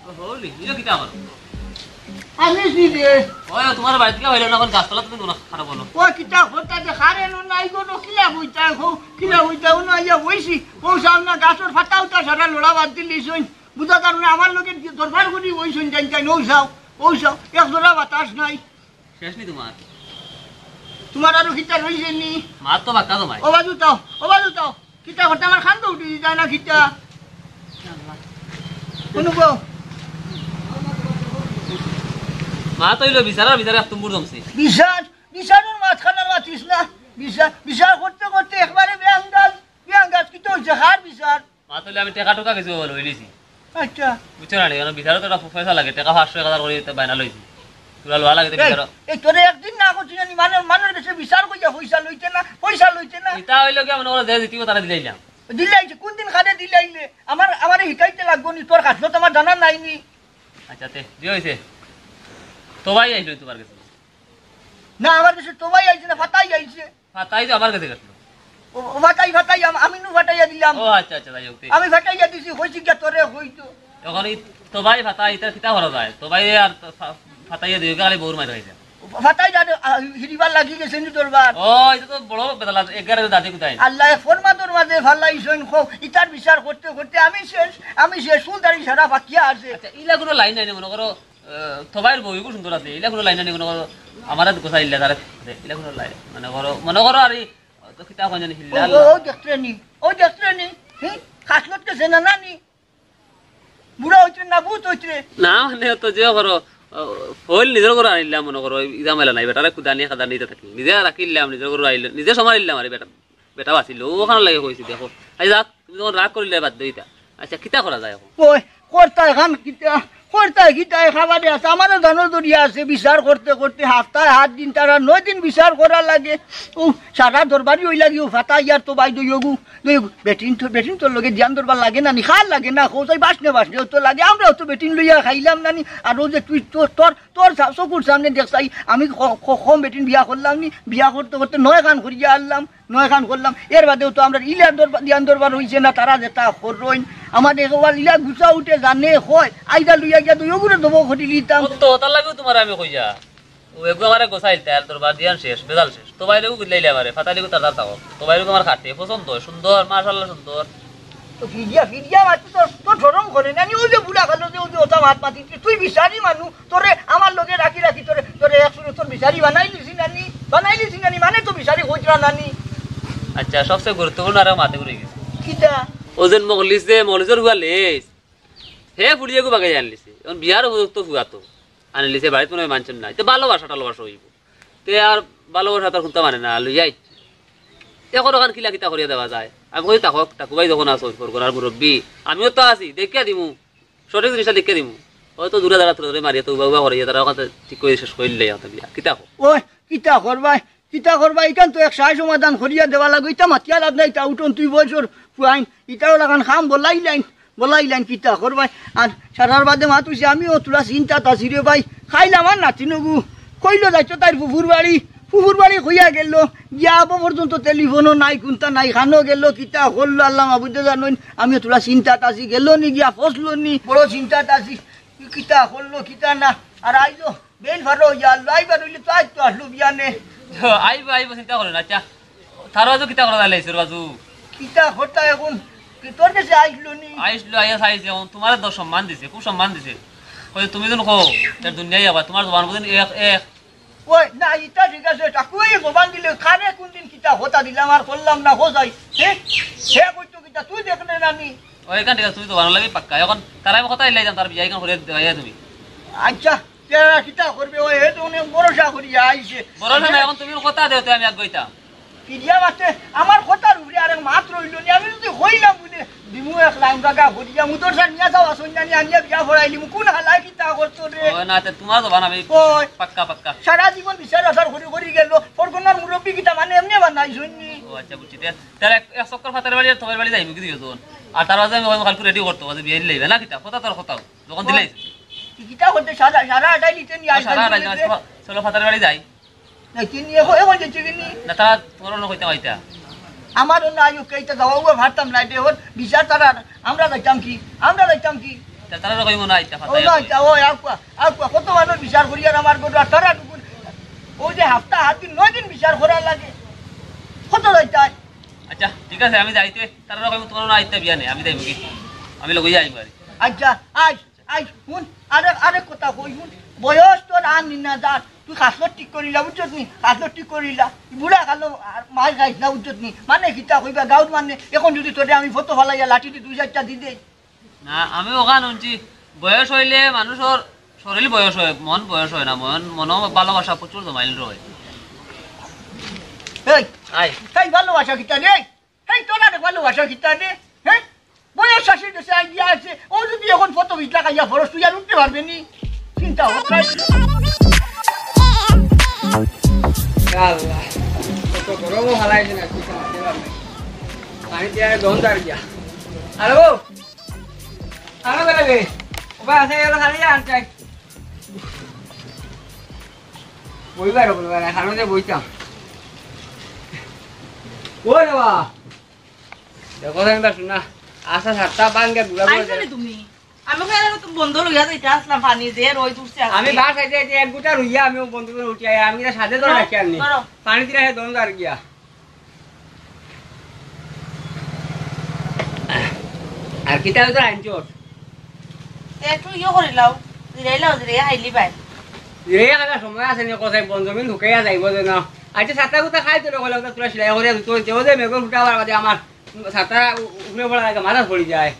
ও, হলি, ইলো কিতা আমার? আমি কি রে? ওই, তোমার বাড়ি থেকে হইলো না, এখন গাছতলা তুমি নোনা খারাপ বলো। ও, কিতা কথা যে খারে নো নাই গো, নো কিলা বইতা, হো, কিলা বইতা, ও না, ইয়া বইছি। ও, সামনে গাছর ফাটা উঠা সারা লড়া বাদ দিলি, শোন। বুঝা কারণে আমার লোকে দরবার করি, ওই শোন, জান, জান, ও যাও, ও যাও, এক জোড়া বাতাস নাই। শেষ নি তোমার? তোমার আরো কিতা রইছে নি? মাত তো বাক্কা তো ভাই। ও বাজু তাও, ও বাজু তাও। কিতা করতে আমার খান তো উঠি যায় না কিতা? অনুভব। মাত অইলো বিচার আর বিচারে এক তুম্বুর জমছে। বিচার, বিচারর মাতখানা মাতিস না। বিচার, বিচার করতে করতে একবারে বেআন্দাজ, বেআন্দাজ। কিতা হইছে? কার বিচার? মা, তাইলে আমি টেকা টুকা কিছু লই লিছি। আচ্ছা। বুঝছো না নি? কারণ বিচারো তো একটা পয়সা লাগে, টেকা পাঁচশো এক হাজার করি তো বায়না লইছি। তোরা লওয়া লাগে তো এই, বিচারো। এই তোরে একদিন না করছি জানি, মানুষ, মানুষ দেশে বিচার কইয়া পয়সা লইতে না, পয়সা লইতে না। ইটা হইলো কি, মনে করো যে জিতিব তারা দিলাইলাম। দিলাইছে, কোন দিন খানে দিলাইলে? আমার, আমারে হিকাইতে লাগবো নি, তোর কাছে তো আমার জানা নাই নি। আচ্ছা, তে, যে হইছে। তো ভাই আইলো তোমার কাছে। না, আমার কাছে তো ভাই আইছে না, ফাতাই আইছে। ফাতাই তো আমার কাছে গেছিল। ও, ও ফাতাই, ফাতাই, আম-, আমি নু ফাটাইয়া দিলাম। ও আচ্ছা, আচ্ছা, যাই হোক, ঠিক। আমি ফাটাইয়া দিছি, কইছি গিয়া তোরে কইতো। এখন এই তো ভাই ফাতাই, ইতা কিতা করা যায়? তো ভাই আর ফা-, ফাতাইয়া দিও, খালি বউর মাইর খাইছে। ফাতাই দাদা, আ, হিরিবার লাগি গেছে নি দরবার। ও, ইটা তো বড় বেতাল আছে, এগারো দাদি কোথায়? আল্লাহ, ফরমাদর মাঝে ফালাইছইন, খো, ইতার বিচার করতে করতে আমি শেষ, আমি শেষ, ফুলদারি সারা বাকিয়া আছে। আচ্ছা, ইলা কোনো লাইন নাই নি, মনে করো, আহ, তো ভাইর বউ খুব সুন্দর আছে, ইলা কোনো লাইন নাই নি, মনে করো, আমার আর গোসা ইল্লা তারে, ইলা কোনো লাইন, মনে করো, মনে করো আর এই, তো কিতা কয় জানি, ও, হিল্লা ও, ও দেখতে নি, ও দেখতে নি, হি? খাসলত কে জেনা না নি? বুড়া হইতে না ভূত হইতে? না, মানে, তো যে করো, আহ, ফল নিজর ঘরো আনিলাম, মনে করো, এই ঝামেলা নাই, বেটারে কুদানি খাদানি ইতা থাকি। নিজে রাখিলাম, নিজর ঘরো আইল, নিজে সমালিলাম, আরে বেটা, বেটা বাঁচিল, ওখানে লাগে কইছি, দেখো। আই যাক, তুমি যখন রাগ করিলে বাদ দিও ইতা। আচ্ছা, কিতা করা যায় এখন? ওই, কর্তা এখান কিতা, কর্তা কিতা, এ খাবারে আছে, আমারও জানো দরিয়া আছে, বিচার করতে করতে হাপ্তায় হাত দিন, তারা নয় দিন বিচার করা লাগে। ও, সারা দরবারি ওই লাগি, ও ফাতা ইয়ার তো ভাই দইগু, দইগু, বেটিন তো, বেটিন তোর লগে দিয়ান দরবার লাগে না নি, খার লাগে না, খোঁজাই বাসনে বাসনে ও তো লাগে, আমরাও তো বেটিন লইয়া খাইলাম না নি, আর ও যে তুই তোর, তোর, তোর সা-, চকুর সামনে দেখছাই, আমি খ-, খ-, কম বেটিন বিয়া করলাম নি, বিয়া করতে করতে নয় খান করিয়া আনলাম। নয় খান করলাম, এর বাদেও তো আমরা ইলা দরবার, দিয়ান দরবার হইছে না, তারা যেতা করইন। আমাদের একবার ইলা গুছা উঠে জানে হয়, আইদা লইয়া গিয়া দুই ওগুরে দবো ঘটি লিতাম। ও তো, তার লাগেও তোমার আমি কইয়া। ও এগু আমারে গোসাইল, তার দরবার দিয়ান শেষ, বেজাল শেষ। তো বাইরে গু গুল্লাইলে আমারে, ফাতালি গু তার তার তাও। তো বাইরে গু আমার খাটে, পছন্দ হয়, সুন্দর, মাশাআল্লাহ সুন্দর। তো ফিরিয়া, ফিরিয়া মারতে তো, তো শরম করে না নি, ওই যে বুড়া কালো যে, ওই যে ওটা মাত মাতিছে, তুই বিচারি মানুষ, তোরে আমার লগে রাখি রাখি তোরে, তোরে এক সুরে তোর বিচারি বানাই দিছি নানি, বানাই দিছি নানি, মানে তো বিচারি কইতরা নানি। আচ্ছা, সবচেয়ে গুরুত্বপূর্ণ আর মাতে ঘুরে গেছে। কিতা? ও যেন মগলিস যে, মগলিসর হুয়া লেস, হে ফুড়িয়ে গু বাগাই আনলিছে। এখন বিয়ার উপযুক্ত হুয়া তো আনলিছে, বাড়িত মনে হয় মানছেন না। তো ভালোবাসা টালোবাসা হইব। তে আর ভালোবাসা তার হুনতা মানে না, লইয়াই। তে এখন ওখান কিলা কিতা করিয়া দেওয়া যায়? আমি কই, "থাকো, থাকো ভাই, যখন আছো, ফোন করার মুরব্বী, আমিও তো আছি, দেখিয়া দিমু।" সঠিক জিনিসটা লিখে দিমু। হয়তো দূরে দাঁড়া, তোরে মারিয়া তো উবা উবা করিয়া তারা ওখানে ঠিক করে শেষ করে দিলে, ওখানে বিয়া। কিতা কো? ওই, কিতা করবাই? কিতা করবাই? ইখান তো এক সায় সমাধান করিয়া দেওয়া লাগবে। ইতা মাতিয়া লাভ নাই, তা উঠোন তুই বয়সর পুয়াইন। ইতাও লাগান খাম বলাই লাইন, বলাই লাইন কিতা করবাই? আর সারার বাদে মাত হইছে, আমিও তোরা চিন্তাত আছি রে ভাই। খাইলাম আর নাতিনগু। কইলো যাইতো তাইর ফুফুর বাড়ি। ফুফুর বাড়ি কইয়া গেল, গিয়া আবো পর্যন্ত টেলিফোনও নাই, কুন্তা নাই, খানো গেল, কিতা করলো আল্লাহ মাবুদে জানইন। আমিও তোরা চিন্তাত আছি, গেল নি গিয়া ফসলো নি, বড় চিন্তাত আছি। কি কিতা করলো, কিতা না, আর আইলো, বেইল ভালো হইয়া আল্লাহ, আইবার হইলে তো আইতো আসলো বিয়ানে। আইবো, আইবো, চিন্তা করো না। আচ্ছা, তার বাজু কিতা করা যায়, লেসুর বাজু? কিতা কথা এখন, কি তোর কাছে আইলো নি? আইসলো, আইয়া চাইছে, এখন তোমার দশ সম্মান দিছে, খুব সম্মান দিছে। কই তুমি যেন কো, তার দুনিয়াই আবার, তোমার জবান বুঝেন এক, এক। ওই, না, ইটা ঠিক আছে, টাকুয়াই জবান দিলে, কারে কোন দিন কিতা কথা দিলাম আর করলাম না, খোঁজাই। হে? হে কইতো কিতা, তুই দেখলে না নি? ওই, এখান ঠিক আছে, তুমি তো বানান লাগি পাক্কা। এখন তারা আমি কথা ইলাই যাম, তার বিয়া এখন করে দেওয়া তুমি। আচ্ছা, তারা কিতা করবে? ওই, হে তো অনেক ভরসা করিয়া আইছে। ভরসা না, এখন তুমি কথা দেও, তে আমি আগ গইতাম। ফিরিয়া মাতে আমার কথার উপরে আরেক মাত রইল নি। আমি যদি কইলাম বুলে, দিমু এক লাইন বাগা করিয়া, মুদরসা নিয়া যাও, আসন জানি আনিয়া বিয়া ফড়াইলিমু। কোন হালায় কিতা করতো রে? ও না, তে তোমার জবান আমি ওই। পাক্কা, পাক্কা। সারা জীবন বিচার আচার করি করি গেল, ফরগনার মুরব্বী কিতা মানে এমনি বানাইছইন নি? ও আচ্ছা, বুঝছি। তে তাহলে এক, এক চক্কর ফাতার বাড়ি আর তোমার বাড়ি যাইমু কি দুইজন? আর তার বাদে আমি কইমু কালকে রেডি করতো, বাদে বিয়া লইবে না কিতা? কথা তোর কথা, যখন দিলাই। কি কিতা করতে সারা, সারা আটাই নিতে নি ও, সারা আটাই নিতে। চলো, চলো ফাতার বাড়ি যাই। না, কি নিয়ে এখন, এখন যাচ্ছে কি নি? না, তারা তোমার অন্য কইতে কইতা। আমারও না আয়ু কেইটা যাওয়া উবা ভাবতাম না, এটা এখন বিচার তারা, আমরা যাইতাম কি? আমরা যাইতাম কি? তা তারা কইমু না আইতা, ও ফাতাই না, কই। আইতা, ও আকুয়া, আকুয়া, কত মানুষ বিচার করি আর আমার গরু আর তারা টুকুন। ওই যে হাপ্তা হাত দিন, নয় দিন বিচার করার লাগে। কত যাইতাই? আচ্ছা, ঠিক আছে, আমি যাইতে, তারা কইমু তোমার না আইতা বিয়া নেই, আমি যাইমু কি? আমি লগই যাইমু আর। আচ্ছা, আয়, আয়, হুন, আরেক, আরেক কথা কই, হুন, বয়স তোর আর নিন না যার, তুই খাসলত ঠিক করিলা, বুঝছত নি? খাসলত ঠিক করিলা, বুড়া কালো আর মার খাইস না, বুঝছত নি? মানে কিতা কইবা, গাউর মানে, এখন যদি তোরে আমি ফটো ফালাইয়া লাঠি দি দুই চারটা দি দেই। না, আমি ওখান শুনছি, বয়স হইলে মানুষের শরীর বয়স হয়, মন বয়স হয় না, মন, মনও ভালোবাসা প্রচুর জমাইল রয়। এই, আয়। এই ভালোবাসা কিতা রে? এই তোরা রে ভালোবাসা কিতা রে? হ্যাঁ? বয়স শেষে গেছে, আইডিয়া আছে। ও যদি এখন ফটো ভিজলা খাইয়া ফরস, তুই আর উঠতে পারবে নি। চিন্তা হোক না। আল্লাহ, কত গরমও হালাইছে না, কি সমস্যা হবে? আমি তো আর দম দাঁড়িয়ে। আরে ও, আরে বেটা রে, ও ভাই, আছে, এলো খালি আনতে। বইবার কোনো না, খানো যে বইতাম। ও রে বা, দেখো না, এবার শোনা, আশা সাতটা বাঙ্গে গুলা করে আইছো নি তুমি? আমি কই আর তো বন্ধ লইয়া যাইতে আসলাম, পানি যে রই তুলছে আজকে। আমি বাস আইতে আইতে এক গুটা রইয়া আমিও বন্ধ করে উঠি আই, আমি সাথে ধরে রাখি আননি। ধরো। পানি দিলে হে দম দার গিয়া। আর কিতা তো আনছো? তে একটু ইয়ে করিলাও, জিরাইলাও, জিরাই হাইলি বাই। জিরাই খাবার সময় আছে নি, কোথায় বন জমিন ঢুকাইয়া যাইব যে না। আচ্ছা, সাতটা গুতা খাই তো, ওগুলো তো তোরা সিলাই করে দিতে হইতে, ওদের মেঘর ফুটা আবার বাদে আমার ছাতা উ-, উপরে পড়া লাগে, মাথা পড়ি যায়।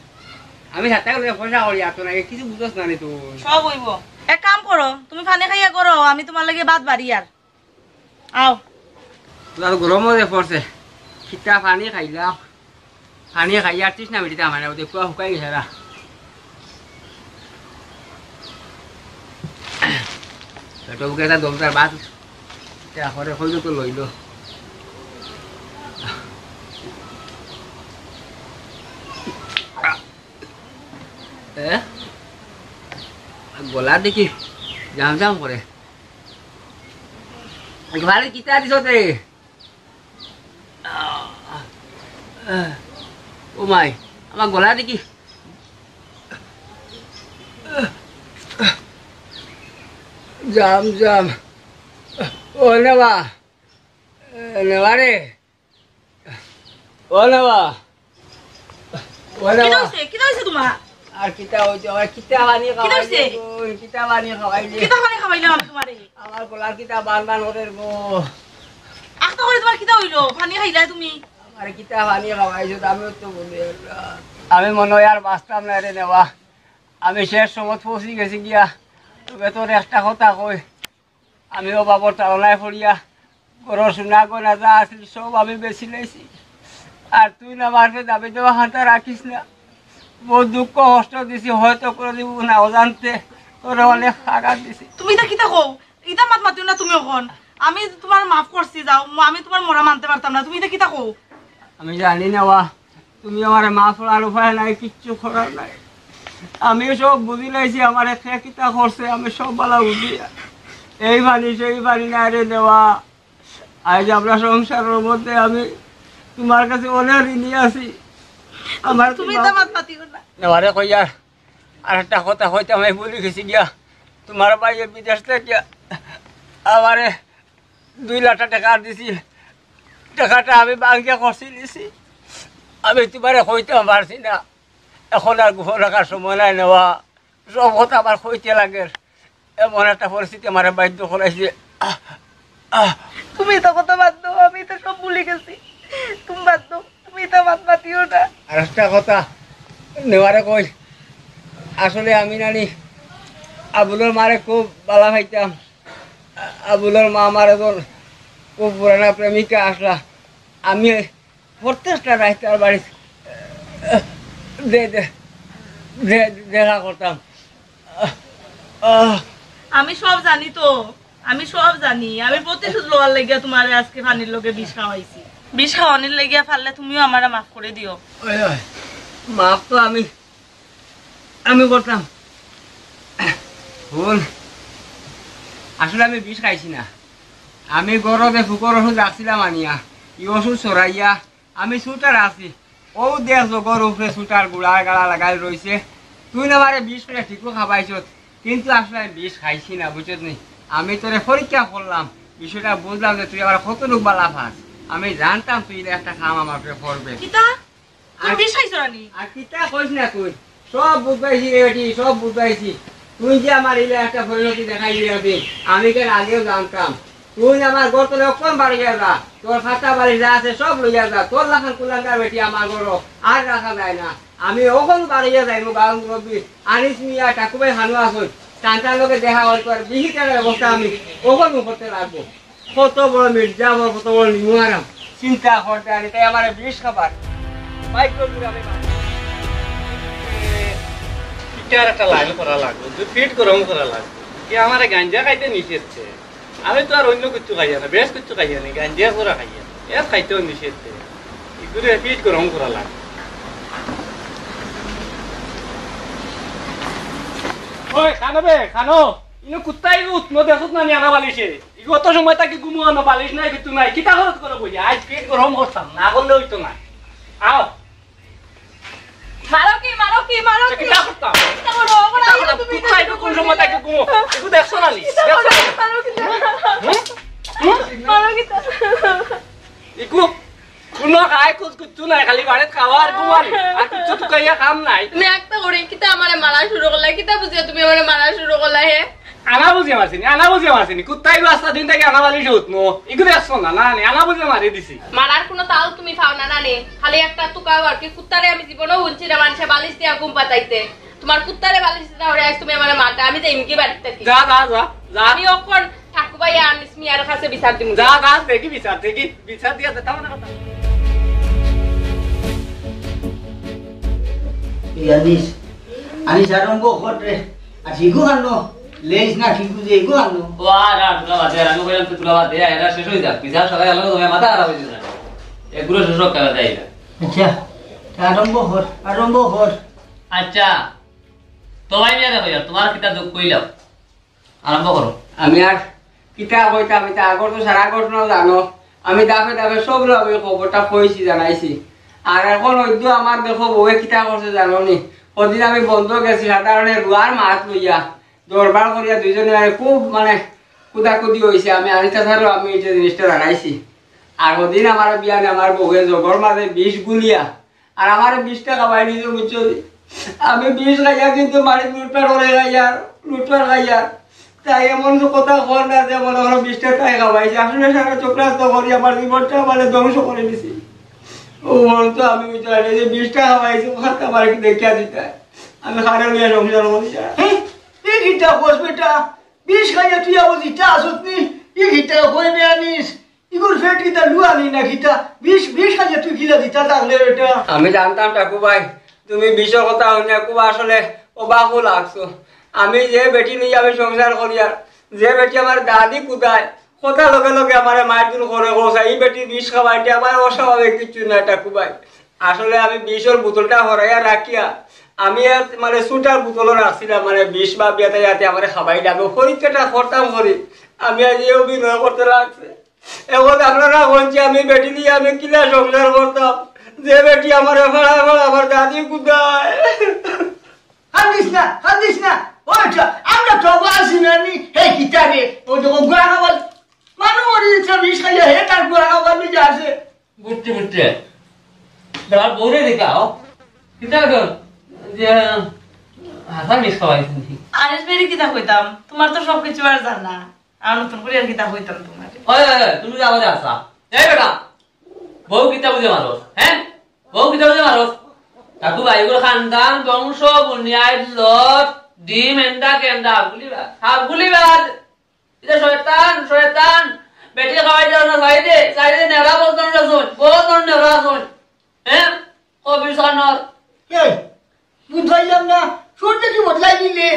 আমি ছাতা করে পয়সা করি, আর তো না, কিছু বুঝোস না নি তুই। সব হইব। এক কাম করো, তুমি পানি খাইয়া করো, আমি তোমার লাগি ভাত বাড়ি আর। আও। তোরা তো গরম হয়ে পড়ছে, কিতা পানি খাইলাম, পানি খাইয়া আর তৃষ্ণা মিটিতে আমার না, ওদের পুয়া শুকাই গেছে রা। পেটো বুকে একটা দমদার ভাত, এটা করে কইলো তো লইলো। এ? গলা দেখি জাম জাম করে। ঘরে কিতা দিছ তে? ও মাই, আমার গলা দেখি জাম জাম। ও নেওয়া, এ, নেওয়া রে। ও নেওয়া, ও কিতা নেওয়া। হইছে? কিতা হইছে তোমার? আর কিতা হইছে? আমার কিতা পানি কিতা খাওয়াইলে হইছে? গো, কিতা পানি খাওয়াইলে? কিতা পানি খাওয়াইলাম আমি তোমারে? আমার গলার কিতা বান বান ওঠের গো। আখতা করে তোমার কিতা হইলো? পানি খাইলা তুমি? আমার কিতা পানি খাওয়াইছো? আমিও তো বলি, আমি মনে হয় আর বাঁচতাম না রে নেওয়া। আমি শেষ সময় পৌঁছি গেছি গিয়া। তবে তোর একটা কথা কই, আমি অভাবর তাড়নায় পড়িয়া ঘরর সোনা গয়না যা আছিল সব আমি বেচি লাইছি। আর তুই না মারবে দাবি দেওয়া হাঁটা রাখিস না। বহুত দুঃখ কষ্ট দিছি, হয়তো কোনোদিন না অজান্তে তোরে অনেক আঘাত দিছি। তুমি ইতা কিতা কও? ইতা মাত মাতিও না তুমি অখন। আমি তোমার মাফ করছি, যাও, ম-, আমি তোমার মরা মানতে পারতাম না। তুমি ইতা কিতা কও? আমি জানি না বা, তুমি আমারে মাফ করার উপায় নাই, কিচ্ছু করার নাই। আমি সব বুঝি লাইছি, আমারে কে কিতা করছে, আমি সব বালা বুঝি। এই পানি, সেই পানি না রে নেওয়া। আজ আমরা সংসারের মধ্যে আমি তোমার কাছে অনেক ঋণী আছি। আমার তুমি তো আমার পাতিও না। নেওয়ারে কইয়া আর একটা কথা কইতাম, আমি ভুলি গেছি গিয়া। তোমার ভাইয়ে বিদেশ থেকে আমারে দুই লাখ টাকা দিছিল, টাকাটা আমি ব্যাংকে খরচি নিছি। আমি তোমারে কইতাম পারছি না, এখন আর গোপন রাখার সময় নাই নেওয়া, সব কথা আমার কইতে লাগে। এমন একটা পরিস্থিতি আমারে বাধ্য করাইছে। আহ, আহ। তুমি তো কথা বাদ দাও, আমি তো সব ভুলে গেছি। তুমি বাদ দাও, তুমি তো বাদ মাতিও না। আর একটা কথা নেওয়ারে কই, আসলে আমি নানি আবুলর মারে খুব বালা পাইতাম। আ-, আবুলর মা আমার একজন খুব পুরানা প্রেমিকা আসলা। আমি প্রত্যেকটা রাইত তার বাড়ি দে-, দে-, দে-, দেখা করতাম। আহ, আহ। আমি সব জানি তো, আমি সব জানি। আমি প্রতিশোধ লওয়ার লাগিয়া তোমারে আজকে পানির লগে বিষ খাওয়াইছি। বিষ খাওয়ানির লাগিয়া পারলে তুমিও আমারে মাফ করে দিও। ওই, ওই, মাফ তো আমি, আমি করতাম। হুন, আসলে আমি বিষ খাইছি না। আমি গরদে ফুকর ওষুধ রাখছিলাম আনিয়া, এই ওষুধ ছড়াইয়া আমি সুতার আছি। ও দেখ, জগর উপরে সুতার গুড়া গাড়া লাগাই রইছে। তুই না আমারে বিষ করে ঠিকও খাবাইছত, কিন্তু আসলে আমি বিষ খাইছি না, বুঝছত নি? আমি তোরে পরীক্ষা করলাম, বিষয়টা বুঝলাম যে তুই আমার কত লোক বালা পাস। আমি জানতাম তুই এটা একটা কাম আমার উপরে করবে। কিতা? তুমি আর বিষ খাইছো না নি? আর কিতা কইস না তুই? সব বুঝাইছি রে বেটি, সব বুঝাইছি। তুই যে আমার ইলা একটা পরিণতি দেখাই দিলে, আমি কেন আগেও জানতাম। তুই আমার ঘর তলে অক্ষণ বাড়িয়া যা, তোর খাতা বাড়ি যা আছে সব লইয়া যা, তোর লাখান কুলাঙ্গার বেটি আমার ঘর আর রাখা যায় না। আমি অখন বাড়িয়া যাইমু, গাঁও মুরব্বী আনিস মিয়া, ঠাকুমাই হানু আসুন, তান্তার লগে দেখা হল কর, বিহি টাকার ব্যবস্থা আমি অখন করতে লাগবো। কত বড় মির্জা, বড় কত বড় নিমু আরাম। চিন্তা করতে আনি, তাই আমার বিষ খাবার। বাইক করে দূরে আমি বাড়ি। ইটার একটা লাইন করা লাগবে, দুই ফিট গরম করা লাগবে। কি আমার গাঞ্জা খাইতে নিষেধ আছে? আমি তো আর অন্য কিছু খাইয়া না, বেশ কিছু খাইয়া নেই, গাঞ্জা করা খাইয়া। এর খাইতেও নিষেধ আছে। ইগুরে ফিট গরম করা লাগবে। ওই, খানো বে, খানো। ইনো কুত্তায় গো উঠনো দেখোস না নি আনা বালিশে? ইগু অত সময় থাকি ঘুমো আনো বালিশ নাই, কিচ্ছু নাই। কিতা খরচ করো বইয়া? আইজ পেট গরম করতাম, না করলে অইতো না। আও। মারো কি, মারো কি, মারো কি? কিতা করতাম? কিতা করো? ওগুলো কিতা আইলো করতাম? তুমি কুত্তায় গো কোন সময় থাকি ঘুমো? ইগু দেখছো না নি? কিতা করো? দেখছো না? মারো কি? হুম? হুম? মারো কি? ইগু কুনো খায় কুছ কিচ্ছু নাই, খালি বাড়িত খাওয়া আর ঘুমানি, আর কিচ্ছু তুকাইয়া কাম নাই। তুমি একটা করি, কিতা আমারে মারা শুরু করলা? কিতা বুঝিয়া তুমি আমারে মারা শুরু করলা, হে? আনা বুঝিয়া মারছিনি, আনা বুঝিয়া মারছিনি। কুত্তায় রাস্তা দিন থাকি আনা বালিশে উঠনো। ইগু দেখছো না, না নি, আনা বুঝিয়া মারি দিছি। মারার কুনো তাল তুমি পাও না, না নি? খালি একটা তুকাও আর কি। কুত্তারে আমি জীবনেও হুনছি না মানষে বালিশ দিয়া ঘুম পাতাইতে। তোমার কুত্তারে বালিশ দিতা ওরে আইজ তুমি আমারে মারতা। আমি যাইমুগি বাড়িত থাকি। যা, যা, যা, যা। আমি অখন ঠাকুভাই আর আনিস মিয়ার কাছে বিচার দিমু। যা, যা, দেখি বিচার, দেখি বিচার দিয়া দে, তাও না কথা। এই আনিস, আনিস আরম্ভ কর রে। আর শিখু কানো, লেইস না শিখু যে এগু কানো। ও আর, আর, তোরা বাদ দে, আর আমি কইলাম তো তোরা বাদ দে, এরা শেষ হয়ে যাক। বিচার সবাই আলাদা, তোমার মাথা খারাপ হয়ে যাবে। এগুলো শেষ হোক, খেলা যায় না। আচ্ছা, তা আরম্ভ কর, আরম্ভ কর। আচ্ছা, তো ভাই মিয়া দেখো, তোমার কিতা দুঃখ কইলাম, আরম্ভ করো। আমি আর কিতা কইতাম, ইতা আগর তো সারা ঘটনা জানো। আমি দাফে দাফে সব আমি খবরটা কইছি, জানাইছি। আর এখন ওই তো আমার দেখো বউয়ে কিতা করছে জানো নি? ওদিন আমি বন্ধ গেছি, সাধারণে রুয়ার মাছ লইয়া দরবার করিয়া দুইজনে মানে খুব মানে কুদাকুদি হইছে। আমি আনিতা স্যারও আমি এই যে জিনিসটা জানাইছি। আর ওদিন আমার বিয়ানে আমার বউয়ে জগর মাঝে বিষ গুলিয়া আর আমার বিশটা খাবাই নিজে বুঝছো নি? আমি বিষ খাইয়া কিন্তু বাড়িত লুটপাট করে খাইয়ার, লুটপাট খাইয়ার। তাই এমন তো কথা কর না যে মনে করো বিশটা তাই খাবাইছে। আসলে সারা চক্রান্ত করি আমার জীবনটা মানে ধ্বংস করে দিছি। ও বলতো আমি বুঝতে পারি যে বিশটা খাবাইছে, ওখানটা আমার কি দেখিয়া দিতে হয়। আমি খারে লইয়া সংসার করি। এই, এই কিতা কস বেটা? বিষ খাইয়া তুই আবার দিতে আসত নি? এই কিতা কই রে আনিস? ইগুর পেট কিতা লুয়া নি না কিতা? বিষ, বিষ খাইয়া তুই কিলা দিতা থাকলে এটা? আমি জানতাম টাকু ভাই, তুমি বিষর কথা শুনিয়া খুব আসলে অবাকও লাগছো। আমি যে বেটি নিয়ে আমি সংসার করিয়ার, যে বেটি আমার দাদি কুদায়, কথা লগে লগে আমারে মারধর করে, কইছে, "এই বেটি বিষ খাওয়াইতে আমার অস্বাভাবিক কিছু না টাকু ভাই।" আসলে আমি বিষর বোতলটা হরাইয়া রাখিয়া, আমি এক মানে সুটার বোতলও রাখছিলাম, মানে বিষ বা বিয়াতে যাতে আমারে খাবাই লাগে, পরীক্ষাটা করতাম করি। আমি আজ এই অভিনয় করতে লাগছে। এখন আপনারা বলছি আমি বেটি নিয়ে আমি কিলা সংসার করতাম, যে বেটি আমার ফাড়া ফাড়া আমার দাদি কুদায়। কান্দিস না, কান্দিস না। ওই তো, আমরা তো আছি না নি? হে কিতা রে? ওই দেখো গুয়া খাবার। মানু মরি যাচ্ছে বিষ খাইয়া, হে তার গুয়া খাবার নিজে আছে। বুঝছি, বুঝছি। তোমার বউরে দেখাও। কিতা কর? যে হাসান বিষ খাওয়াইছেন। আনিস বেরি কিতা কইতাম? তোমার তো সব কিছু আর জানা। আর নতুন করে আর কিতা কইতাম তোমারে? ওই, ওই, ওই, তুমি যে আমারে আসা। এই বেটা, বউ কিতা বুঝে মারো? হ্যাঁ? বউ কিতা বুঝে মারো? কাকু ভাই, এগুলো খানদান, বংশ, বুনিয়াদ, লত, ডিম, এন্ডা, কেন্ডা, গুলি বাদ। হ্যাঁ, গুলি বাদ। এটা শয়তান, শয়তান। বেটি খাওয়াই যাও না, ভাই দে, চাই দে, নেড়া বলতো না শুন, বলতো না নেড়া শুন। হ্যাঁ? কবির সানর। এই, বুঝাইলাম না, সুর দেখি বদলাই দিলে।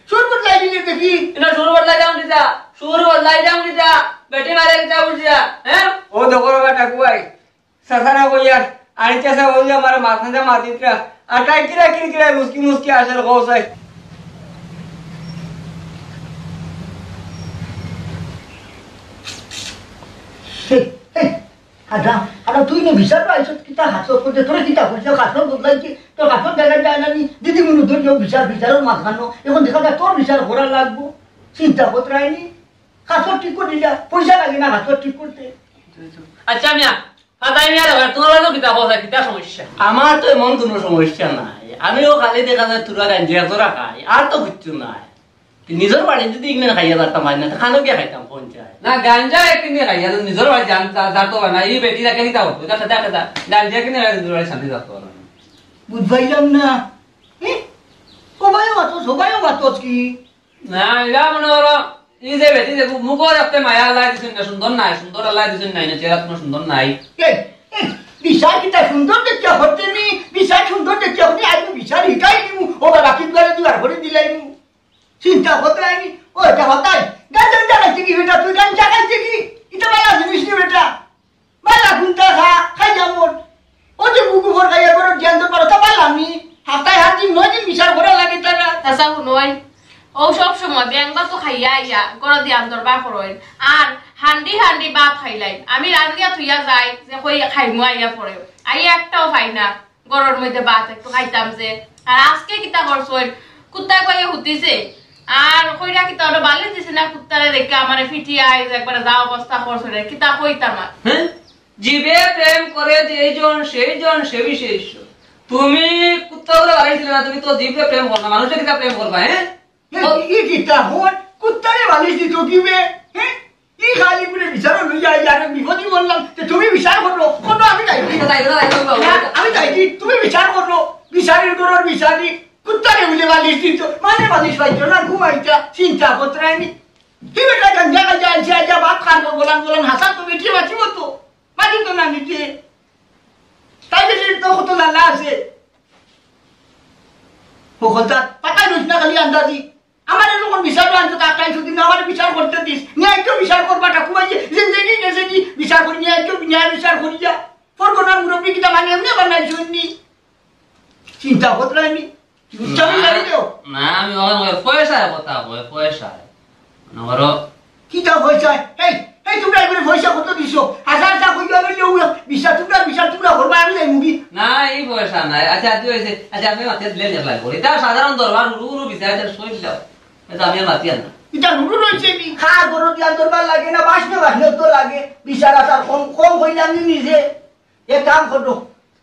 সুর বদলাই দিলে দেখি। এটা সুর বদলাই যাও কিতা? সুর বদলাই যাও কিতা? বেটি মারে কিতা বুঝিয়া? হ্যাঁ? ও দেখো রে বেটা, কুয়াই। সাসারা কইয়ার, আনি চাচা বললে আমার মাথা যা মাতিত্রা। আর তাই কিরা কিরা কিরা মুসকি মুসকি আসার কৌসাই। হে, হে, আদা, আদা, তুই নে বিচার পাইছত, কিতা হাছত করতে, তোরে কিতা করছে, হাছত বদলাইছে, তোর হাছত দেখা যায় না নি? দিদি মনে ধরিও বিচার, বিচারর মাঝখানো, এখন দেখা যায় তোর বিচার করা লাগবো। চিন্তা করতে রায়নি, হাছত ঠিক করে দিলা, পয়সা লাগে না হাছত ঠিক করতে। আচ্ছা মিয়া, ফাতাই মিয়া রে, তোমার লাগো কিতা কথা, কিতা সমস্যা? আমার তো এমন কোনো সমস্যা নাই, আমিও খালি দেখা যায় তুরা গাঞ্জা একজোড়া খাই, আর তো কিচ্ছু নাই। নিজর বাড়ি যদি ইগনে খাইয়া যাতাম, আজ না তো খানো গিয়া খাইতাম, কোন চায়? না, গাঞ্জা একদিন খাইয়া তো নিজর বাড়ি যান-, যা-, যাতো না, এই বেটি রাখে নিতাম, ওটা খেতে খেতে, গাঞ্জা কিনে খাইয়া নিজর বাড়ি শান্তি যাতো না। বুঝবাইলাম না। এ? ও ভাই, অত সবাই অত কি? না, এরা মনে করো, এই যে বেটি যে মুখও রাখতে মায়া আল্লাহ দিছইন না, সুন্দর নাই, সুন্দর আল্লাহ দিছইন নাই, না, চেহারা তোমার সুন্দর নাই। এ, এ, বিচার কিতা সুন্দর দেখিয়া হতে নি, বিচার সুন্দর দেখিয়া হতে, আজ বিচার হিকাই নিমু, ও বাবা, কি করে দুয়ার করে দিলাইমু। চিন্তা করতে আইনি, ও এটা হতাই, গাঞ্জা গাঞ্জা খাইছে কি বেটা, তুই গাঞ্জা খাইছে কি? এটা বালা জিনিস নি বেটা, বালা গুন্ডা খা, খাই যাবো। ও যে বুকু ভর খাইয়া করে জ্ঞান তো পারো, তা বালা নি, হাতায় হাত দিন নয় দিন বিচার করা লাগে তারা। চাচা, হুনো আই, ও সব সময় বেংবা তো খাইয়া আইয়া ঘরো দিয়ান দরবার করইন। আর হান্ডি হান্ডি ভাত খাইলাইন। আমি রান্দিয়া থইয়া যাই যে কই খাইমু আইয়া পরে। আইয়া একটাও পাই না। ঘরর মধ্যে ভাত একটু খাইতাম যে। আর আজকে কিতা করছইন? কুত্তায় কইয়া হুতিছে। আর কইরা কিতা ওটা বালিশ দিছে না কুত্তারে দেখে আমারে ফিটিয়া আইজ একবারে যা অবস্থা করছইন রে। কিতা কইতাম আর? হ্যাঁ? জীবে প্রেম করে যেই জন, সেই জন সে বিশেষ। তুমি কুত্তা বলে বালিশ দিলে না, তুমি তো জীবে প্রেম করো না, মানুষে কিতা প্রেম করবা, হ্যাঁ? এ, ই কিতা হন? কুত্তারে বালিশ দিত কি বে? হ্যাঁ? ই খালি করে বিচারো লইয়া আইয়া আরে বিপদি বললাম, যে তুমি বিচার করো, কোনো আমি নাই। এই কথা, এই কথা, এই কথা, এই কথা। না, আমি নাই, কি তুমি বিচার করো, বিচারের ঘরর বিচারি, কুত্তারে বলে বালিশ দিত, মানে বালিশ পাইতো না, ঘুমাইতা, চিন্তা করতে রায়নি। কি বেটা গাঞ্জা গাঞ্জা আনছে, আইয়া বাপ খান বলান বলান, হাসা তো বেটিয়ে বাঁচিব তো, বাঁচিব তো না নিতে। তাই বেটির তো কত লালা আছে। হকলতা, পাতা লইস না খালি আন্দাজি। আমার এরকম বিচার আনতো, তার তাই শুধু না আমার বিচার করতে দিস। ন্যায় তো বিচার করবা, ঠাকুমাই যে জিন্দেগি গেছে কি বিচার করি, ন্যায় তো ন্যায় বিচার করিয়া। ফরগনার মুরব্বী কিতা মানে এমনি বানাই শুননি। চিন্তা করতে আমি। উচ্চারণ না, লাগে তো। না, আমি ওখানে ওই পয়সায় কথা কই, পয়সায়। মনে করো। কিতা পয়সায়? এই, এই তোমরা এগুলো পয়সা কত দিছো? হাজার হাজার কই গেল, ইয়ে, উয়ে, বিচার তোমরা, বিচার তোমরা করবা, আমি যাই মুভি। না, এই পয়সা নাই। আচ্ছা, তুই হয়েছে, আচ্ছা, আপনি মাথায় দিলেন এক লাখ করে। এটা সাধারণ দরবার, হুরু হুরু বিচার, এটা সই দিলাম। এটা আমি আর মাতি আর না। এটা হুরু রয়েছে নি? খা, গরু দিয়া দরবার লাগে না, বাসনে বাসনে তো লাগে। বিচার আচার কম, কম হইলাম নি নিজে। এক কাম করো,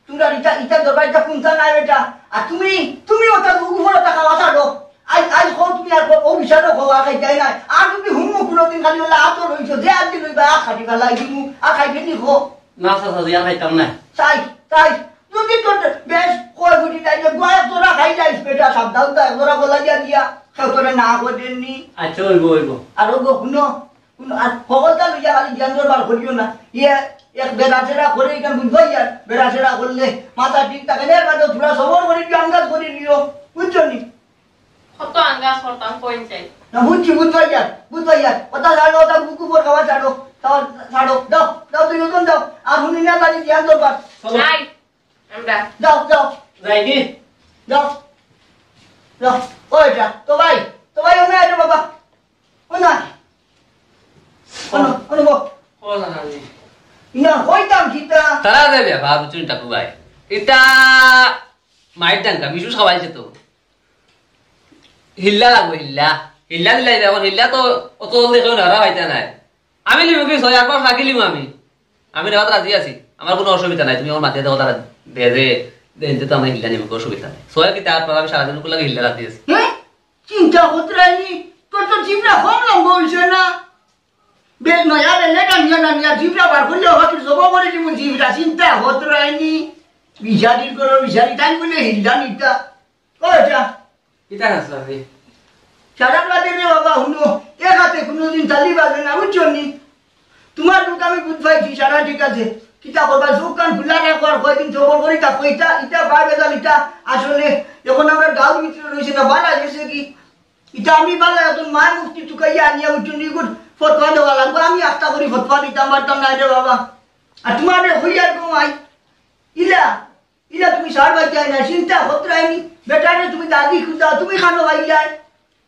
তোমরা ইটা, ইটা দরবার, ইটা কোনটা নাই বেটা? আর তুমি, তুমি ওটা উপরে টাকা বাঁচালো। আজ, আজ কও তুমি আর কও, ও বিচারও কও, আর খাইতে নাই। আর তুমি হুমু কোনোদিন খালি বলে আত লইছো, যে আজ লইবা, আ খাটি ফেলাই দিমু, আ খাইবে নি কও। না, চাচা, আর খাইতাম না। তাই, তাই, যদি তোর বেশ কয় গুটি তাই যে গোয়া তোরা খাই যাইস বেটা, সাবধান তো একজোড়া গলা দিয়া দিয়া, কেউ তোরা না করেননি। আচ্ছা, হইব, হইব। আর ও গো, হুনো, আর হকলতা লইয়া খালি জ্ঞান দরবার করিও না। ইয়ে, এক বেড়াছেড়া করে এখান বুঝবাই আর বেড়াছেড়া করলে মাথা ঠিক থাকে না, এর মাঝে তোরা সবর করে একটু আন্দাজ করে নিও, বুঝছো নি? কত আন্দাজ করতাম, কইন চাই। না, বুঝছি, বুঝবাই আর, বুঝবাই আর। ওটা ছাড়ো, ওটা বুকু পর খাওয়া ছাড়ো, তাও ছাড়ো, দাও, দাও, দুই রকম দাও। আর হুনি না, খালি জ্ঞান দরবার। চলো। যাই, আমরা। যাও, যাও। যাই কি? যাও, যাও। ও এটা, তো ভাই, তো ভাই, ওখানে এটা বাবা। ও না। ও না, ও না, বল। ও না, না, জি। না, হইতাম কিতা? তারা দেবে, বাবু, তুমি টাকু ভাই। ইটা মাইর ডাঙ্গা, মিশু সবাই যেত। হিল্লা লাগবো, হিল্লা। হিল্লা দিলাই, এখন হিল্লা তো অত জলদি কেউ নাড়া পাইতা নাই। আমি লিমু কি ছয় আট মাস রাখি লিমু আমি। আমি নেওয়াত রাজি আছি। আমার কোনো অসুবিধা নাই। তুমি আমার মাথায় দেখো তারা দে দে, দে দে তো আমি হিল্লা নিমু, কোনো অসুবিধা নাই। ছয় কিতা আট মাস আমি সারাদিন করে লাগে হিল্লা রাখি আছি। হ্যাঁ? চিন্তা করতে রায়নি, তোর তো জিভটা কম লম্বা হইছে না। বে, নয়া বে, লেটা নিয়া না নিয়া জিভটা বার করিয়া হয়তো জবো করে দিব জিভটা, চিন্তা করতে রায়নি। বিচারির করো, বিচারি তাই বলে হিল্লা নিতা। ও যা। কিতা আছে রে? সারা বাদে রে বাবা, হুনো, এ হাতে কোনোদিন তালি বাজে না, বুঝছো নি? তোমার লোক আমি বুঝ পাইছি, সারা ঠিক আছে। কিতা করবা, চোখ কান খোলা রাখো, আর কয়দিন সবর করি তা কইতা, ইটা পাবে জাল, ইটা আসলে এখন আমরা গাঁওর ভিতরে রয়েছে না, বালা গেছে কি? ইটা আমি বালা এখন মায় মুক্তি তুকাইয়া আনিয়া উঠুন, ইগুর ফতোয়া দেওয়া লাগবো, আমি আস্তা করি ফতোয়া দিতাম পারতাম না রে বাবা। আর তোমার হইয়ার গো মাই, ইলা, ইলা তুমি সার বাচ্চাই না, চিন্তা করতে রায়নি, বেটারে তুমি দাদি খুঁজা, তুমি খানো ভাই যায়।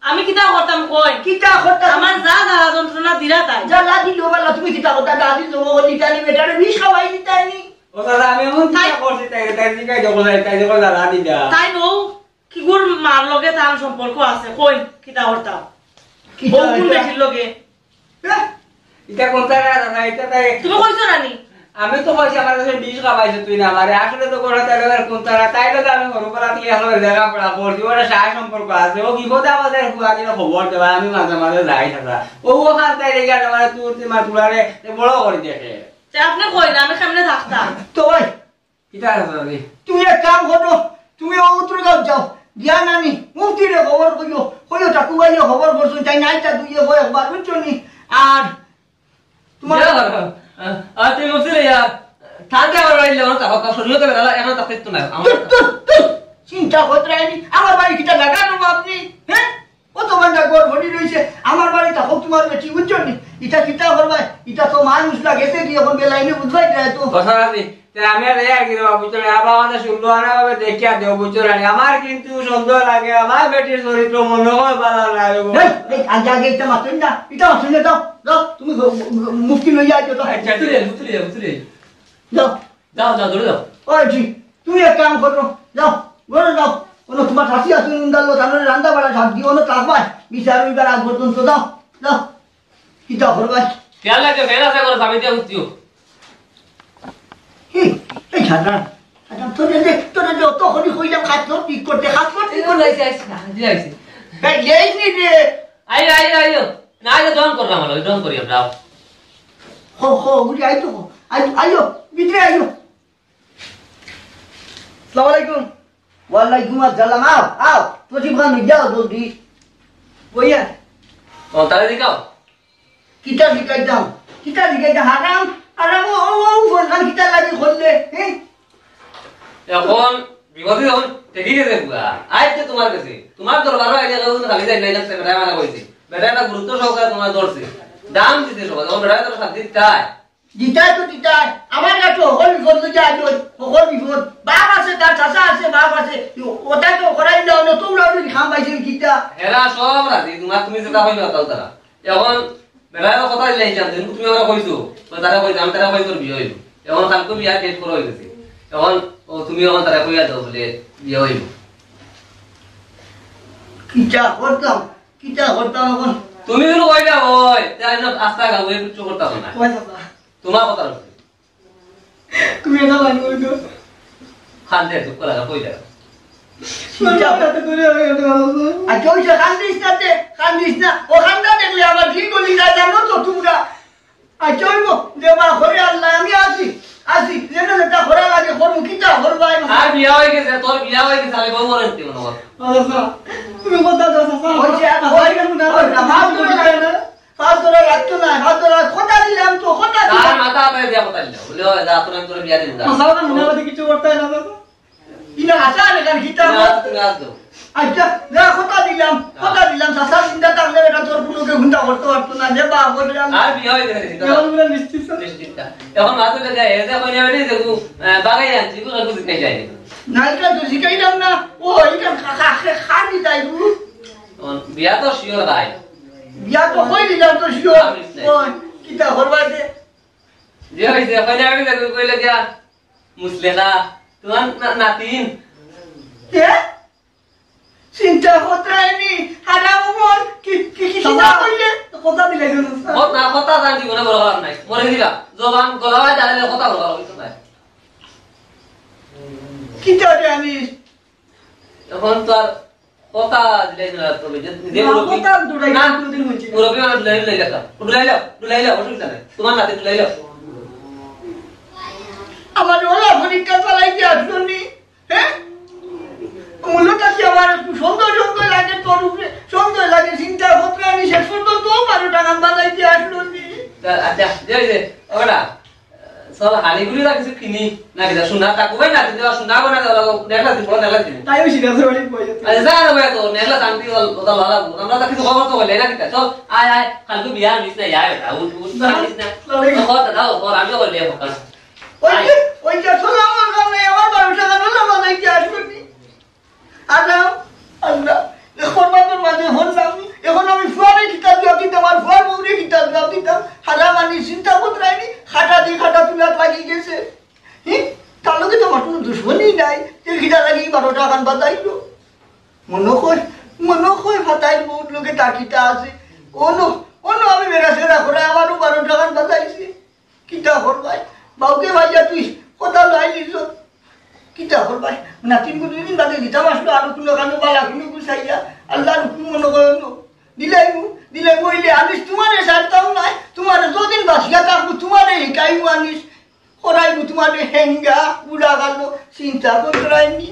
আমি কিতা করতাম কই? কিতা করতাম? আমার যা জ্বালা যন্ত্রণা দিরা তাই। যা লাদি লো বালা, তুমি কিতা করতা? দাদি জমা করলি তাই, বেটারে বিষ খাওয়াই দিতাই নি। ও দাদা, আমি এমন কিতা তাই করছি তাই, তাই জিগাই দেখো যাই, তাই দেখো জ্বালা দিলা। তাই নৌ, কি গুর মার লগে তার সম্পর্ক আছে, কই কিতা করতাম? কিতা বউ কোন করতা? বেটির লগে? হ্যাঁ? ইটা কোন তারা দাদা, ইটা তাই তুমি কইছো না নি? আমি তো কইছি আমার কাছে বিষ খাওয়াইছে তুই না আমারে। আসলে তো কোনো তারা আর কোন তারা, তাই লোক আমি সরুপাড়া থেকে আসলে লেখাপড়া করছি, ওরা সারা সম্পর্ক আছে। ও বিপদে আমাদের বুয়া দিলে খবর দেবা, আমি মাঝে মাঝে যাই দাদা। ও ওখান তাই রেখে আর আমার তুই তুই মা তুলারে বড় করে দেখে। তে আপনি কই না, আমি সামনে থাকতাম। তো ভাই, কিতা আছে রে? তুমি এক কাম করো, তুমি ও উত্তর গাঁও যাও, গিয়া নানি মুফতিরে খবর কইও, কইও ঠাকুর ভাইয়ে খবর করছুন, তাই নাই তা দুইয়ে কয় একবার, বুঝছো নি? আর তোমার ইয়া, আ, আ, তুমি মুফতিরে ইয়া, ঠান্ডা আমার বাড়ি লেগে, আমার কথা শরীরে তো বেড়ালা, এখন তা ফিরতো না, আমার দুর, দুর, দুর, চিন্তা করতে রায়নি, আমার বাড়ি কিতা লাগানো আপনি, হ্যাঁ? কত বান্দা ঘর ভরি রইছে, আমার বাড়ি তা হোক তোমার বেটি, বুঝছো নি? ইটা কিতা করবায়? ইটা তো মানুষ লাগেছে কি এখন বেলাইনে বুঝবাই যায় তো। কথা আছে, তে আমি আর এই আর কি রে বাবু, তোরে আবার আমাদের সুন্দর আনা ভাবে দেখিয়া দেও, বুঝছো না? আমার কিন্তু সন্দেহ লাগে, আমার বেটির চরিত্র মনে হয় ভালো না রে বাবু। এই, এই, আগে, আগে এটা মাতইন না, এটা মাতইন না, যাও, যাও, তুমি গ-, গ-, মুক্তি লইয়া আইছো, যাও। আচ্ছা, তুলে, তুলে, তুলে। যাও। যাও, যাও, ধরে যাও। ওই জি, তুমি এক কাম করো, যাও, ঘরে যাও। কোনো তোমার শাশি আছে, উন্দার লোক, তাহলে রান্না বাড়া সাথ দিও, অন্য থাকবায়, বিচার হইবার আগ পর্যন্ত, যাও, যাও। কিতা করবায়? খেয়াল রাখো, ফের আছে করে চাবি দিয়া উঠিও। হি, এই সাদা, সাদা, তোরে যে, তোরে যে অত করি কইলাম, খাট তোর ঠিক করতে, খাট তোর ঠিক করতে। আইছে, আইছে, না, জি আইছে। এই, এই নি রে। আইও, আইও, আইও। না, আইও, ডন করলাম, আলো, ডন করি আমরা। হো, হো, উঠে আইতো, আইও, আইও, ভিতরে আইও। আসসালামু আলাইকুম। ওয়ালাইকুম আসসালাম। আও, আও। তসিফ খান, যাও জলদি। বইয়া। ও, তারে দেখাও। কিতা শিখাইতাম? কিতা শিখাইতাম? হারাম, হারাম, ও, ও, ও, ফোন খান কিতা লাগি করলে, হ্যাঁ? এখন বিপদে যখন ঠেকি গেছে পুরা, আইছে তোমার কাছে। তোমার দরবারও আইলে কেউ খালি যায় নাই, লাগছে, বেটায় মানা কইছে। বেটায় একটা গুরুত্ব সহকারে তোমার ধরছে। দাম দিছে সবাই, যখন বেটায় তার শান্তি চায়, দিতায় তো দিতায়। আমার কাছে হকল বিপদ লইয়া আইজ, হকল বিপদ। বাপ আছে, তার চাচা আছে, বাপ আছে। ওটাই তো করাই না, অন্য তোমরা যদি খাম পাইছো কিতা? এরা সব রাজি, তোমার তুমি যেটা কইবে, ওটাও তারা। এখন বেটায় কথা দিলে হিসাব দিন, তুমি আমরা কইছো, তো তারা কইছে, আমি তারা কই করবি হইব। এখন কালকে বিয়া ডেট করা হয়ে গেছে। এখন ও তুমি এখন তারা কইয়া দাও বলে বিয়ে হইব। কিতা করতাম? কিতা করতাম এখন? তুমি যদি কইলা হয়, তে আজ আস্তা গাঁও হয়ে কিচ্ছু করতাম না। ওই বাবা। তোমার কথা রয়েছে। তুমি এটা লাগবে ওই তো। খান দে, চুপ করে লাগা, কই লাগা। কিতা? আচ্ছা, ওই যে কান্দিস না তে, কান্দিস না। ও কান্দা দেখলে আবার ঠিক বলি না, জানো তো তোমরা। আচ্ছা, ওই গো, দেবা, ঘরে আল্লাহ, আমি আছি, আছি। যেটা যেটা করা লাগে, করবো, কিতা করবো, আমি আর বিয়া হয়ে গেছে, তোর বিয়া হয়ে গেছে, আমি বউ করে দিতে মনে কর। আচ্ছা, তুমি কথা দাও, চাচা। ওই যে, আর ওই, ওই, ওই, ওই, ওই, ওই, ওই, পাঁচ ধরা লাগতো না, পাঁচ ধরা কথা দিলাম তো, কথা তার দিলাম। মাথা আতায় দিয়া কথা দিলাম। বলে, "ওই, যা, তোর আমি তোর বিয়া দিব, যা।" মাথা ওটা মনে হয় কিছু করতে হয় না, বাবা। ইনা আশা আর এখানে কিতা না, হবে? তুমি আজ দাও। আচ্ছা, যা, কথা দিলাম, যা। কথা দিলাম, চাচা চিন্তা থাকলে এটা তোর কোনো কেউ চিন্তা করতে পারতো না, যে বাপ বলে আমি আর বিয়া হয়ে গেছে, চিন্তা এখন থাক। বলে নিশ্চিত, স্যার। নিশ্চিত থাক। এখন মাত্র দেখা যায়, এই যে এখন এবারে দেখো, আহ, বাগাই আনছি, বুঝা বুঝি খাই যায়নি। না, এটা তো শিখাইলাম না। ও, এটা খা-, খা-, খা-, খানি তাই গু। এখন বিয়া তো শিওর ভাই। বিয়া তো হয়ে দিলাম তো শিওর। আমি বুঝতে। ও, কিতা করবা যে? যে হয়েছে, এখন আমি দেখো, কইলে গিয়া, মুসলেখা, তোমার না-, নাতিন। কে? চিন্তা করতে হয়নি, হারাম উমর, কি, কি, কি, কি কথা না কইলে? কথা দিলে কেন, স্যার? কথা, কথা জানি জীবনে বড় খারাপ নাই। মরে দিবা, জবান গলায় দাঁড়ালে কথা বড় খারাপ হইতো না। কিতা জানিস? এখন তো আর কথা দিলাই না, তবে যে, যে না, মুরব্বি, কথা দুটাই না, কোনদিন হইছে না। মুরব্বি মানুষ লই, লই লেখা। ডুলাই লাও, ডুলাই লাও, অসুবিধা নাই। তোমার নাতি ডুলাই লাও। আমার ওলা পরীক্ষা চালাইতে আসলো নি, হ্যাঁ? মূলত কি আমার একটু সন্দেহ সন্দেহ লাগে তোর উপরে, সন্দেহ লাগে, চিন্তা করতে আমি শেষ পর্যন্ত বারো টাকা বাজাইতে আসলো নি। আচ্ছা, যে, যে, ওটা, চল, হালিগুলি না কিছু কিনি, না কিতা, সোনা, তাকু ভাই না, কিন্তু সোনা বানা দেওয়া লাগবো, নেকলা দিব, নেকলা দিব। তাই ওই সিদ্ধান্ত বাড়ি বই যেতে। আরে যা রে ভাই, তো নেকলা দাম দিয়ে ওটা, ওটা লালা, আমরা তো কিছু খবর তো বলে না কিতা। চল, আয়, আয়, কালকে বিয়া আনিস না, আয় বেটা, উঠ, উঠ, না, আনিস না। লালাই। তো কর, দাদা, ও কর, আমিও বললি এখন। ওই যে, আয়। ওই যে, সোনা আমার কাছে আমার বারো টাকা নোট আমার নাই, কি আসবে নি? আল্লাহ, আল্লাহ, এখন মাত্র মাঝে ফোন দাম, এখন আমি ফুয়ারে কিতাব জবাব দিতাম, আর ফুয়ার বউরে কিতাব জবাব দিতাম। হারা মানি চিন্তা করতে রাইনি, খাটা দিয়ে খাটা তুলাত লাগি গেছে। হি? তার লগে তো আমার কোনো দুশমনই নাই, যে কিতা লাগি বারোটা খান বাজাইলো। মনে হয়, মনে হয় ফাতাইল বউত লোকে তার কিতা আছে। অন্য, অন্য আমি বেড়া সেরা করে আমারও বারোটা খান বাজাইছে। কিতা করবায়? বাউকে ভাইয়া তুই কথা লাই নিছ। কিতা করবায়? না, তিন দিন বাদে দিতাম আসলো, আরো কোনো কানো বালা কোনো গুছাইয়া, আল্লাহর হুকুম মনে করো না। দিলাইমু, দিলাইমু, হইলে আনিস তোমারে ছাড়তাম নাই, তোমারে যদিন বাঁচিয়া থাকবো, তোমারে হিকাইমু আনিস, করাইমু তোমারে হেঙ্গা, বুড়া গালো, চিন্তা করতে রাইনি।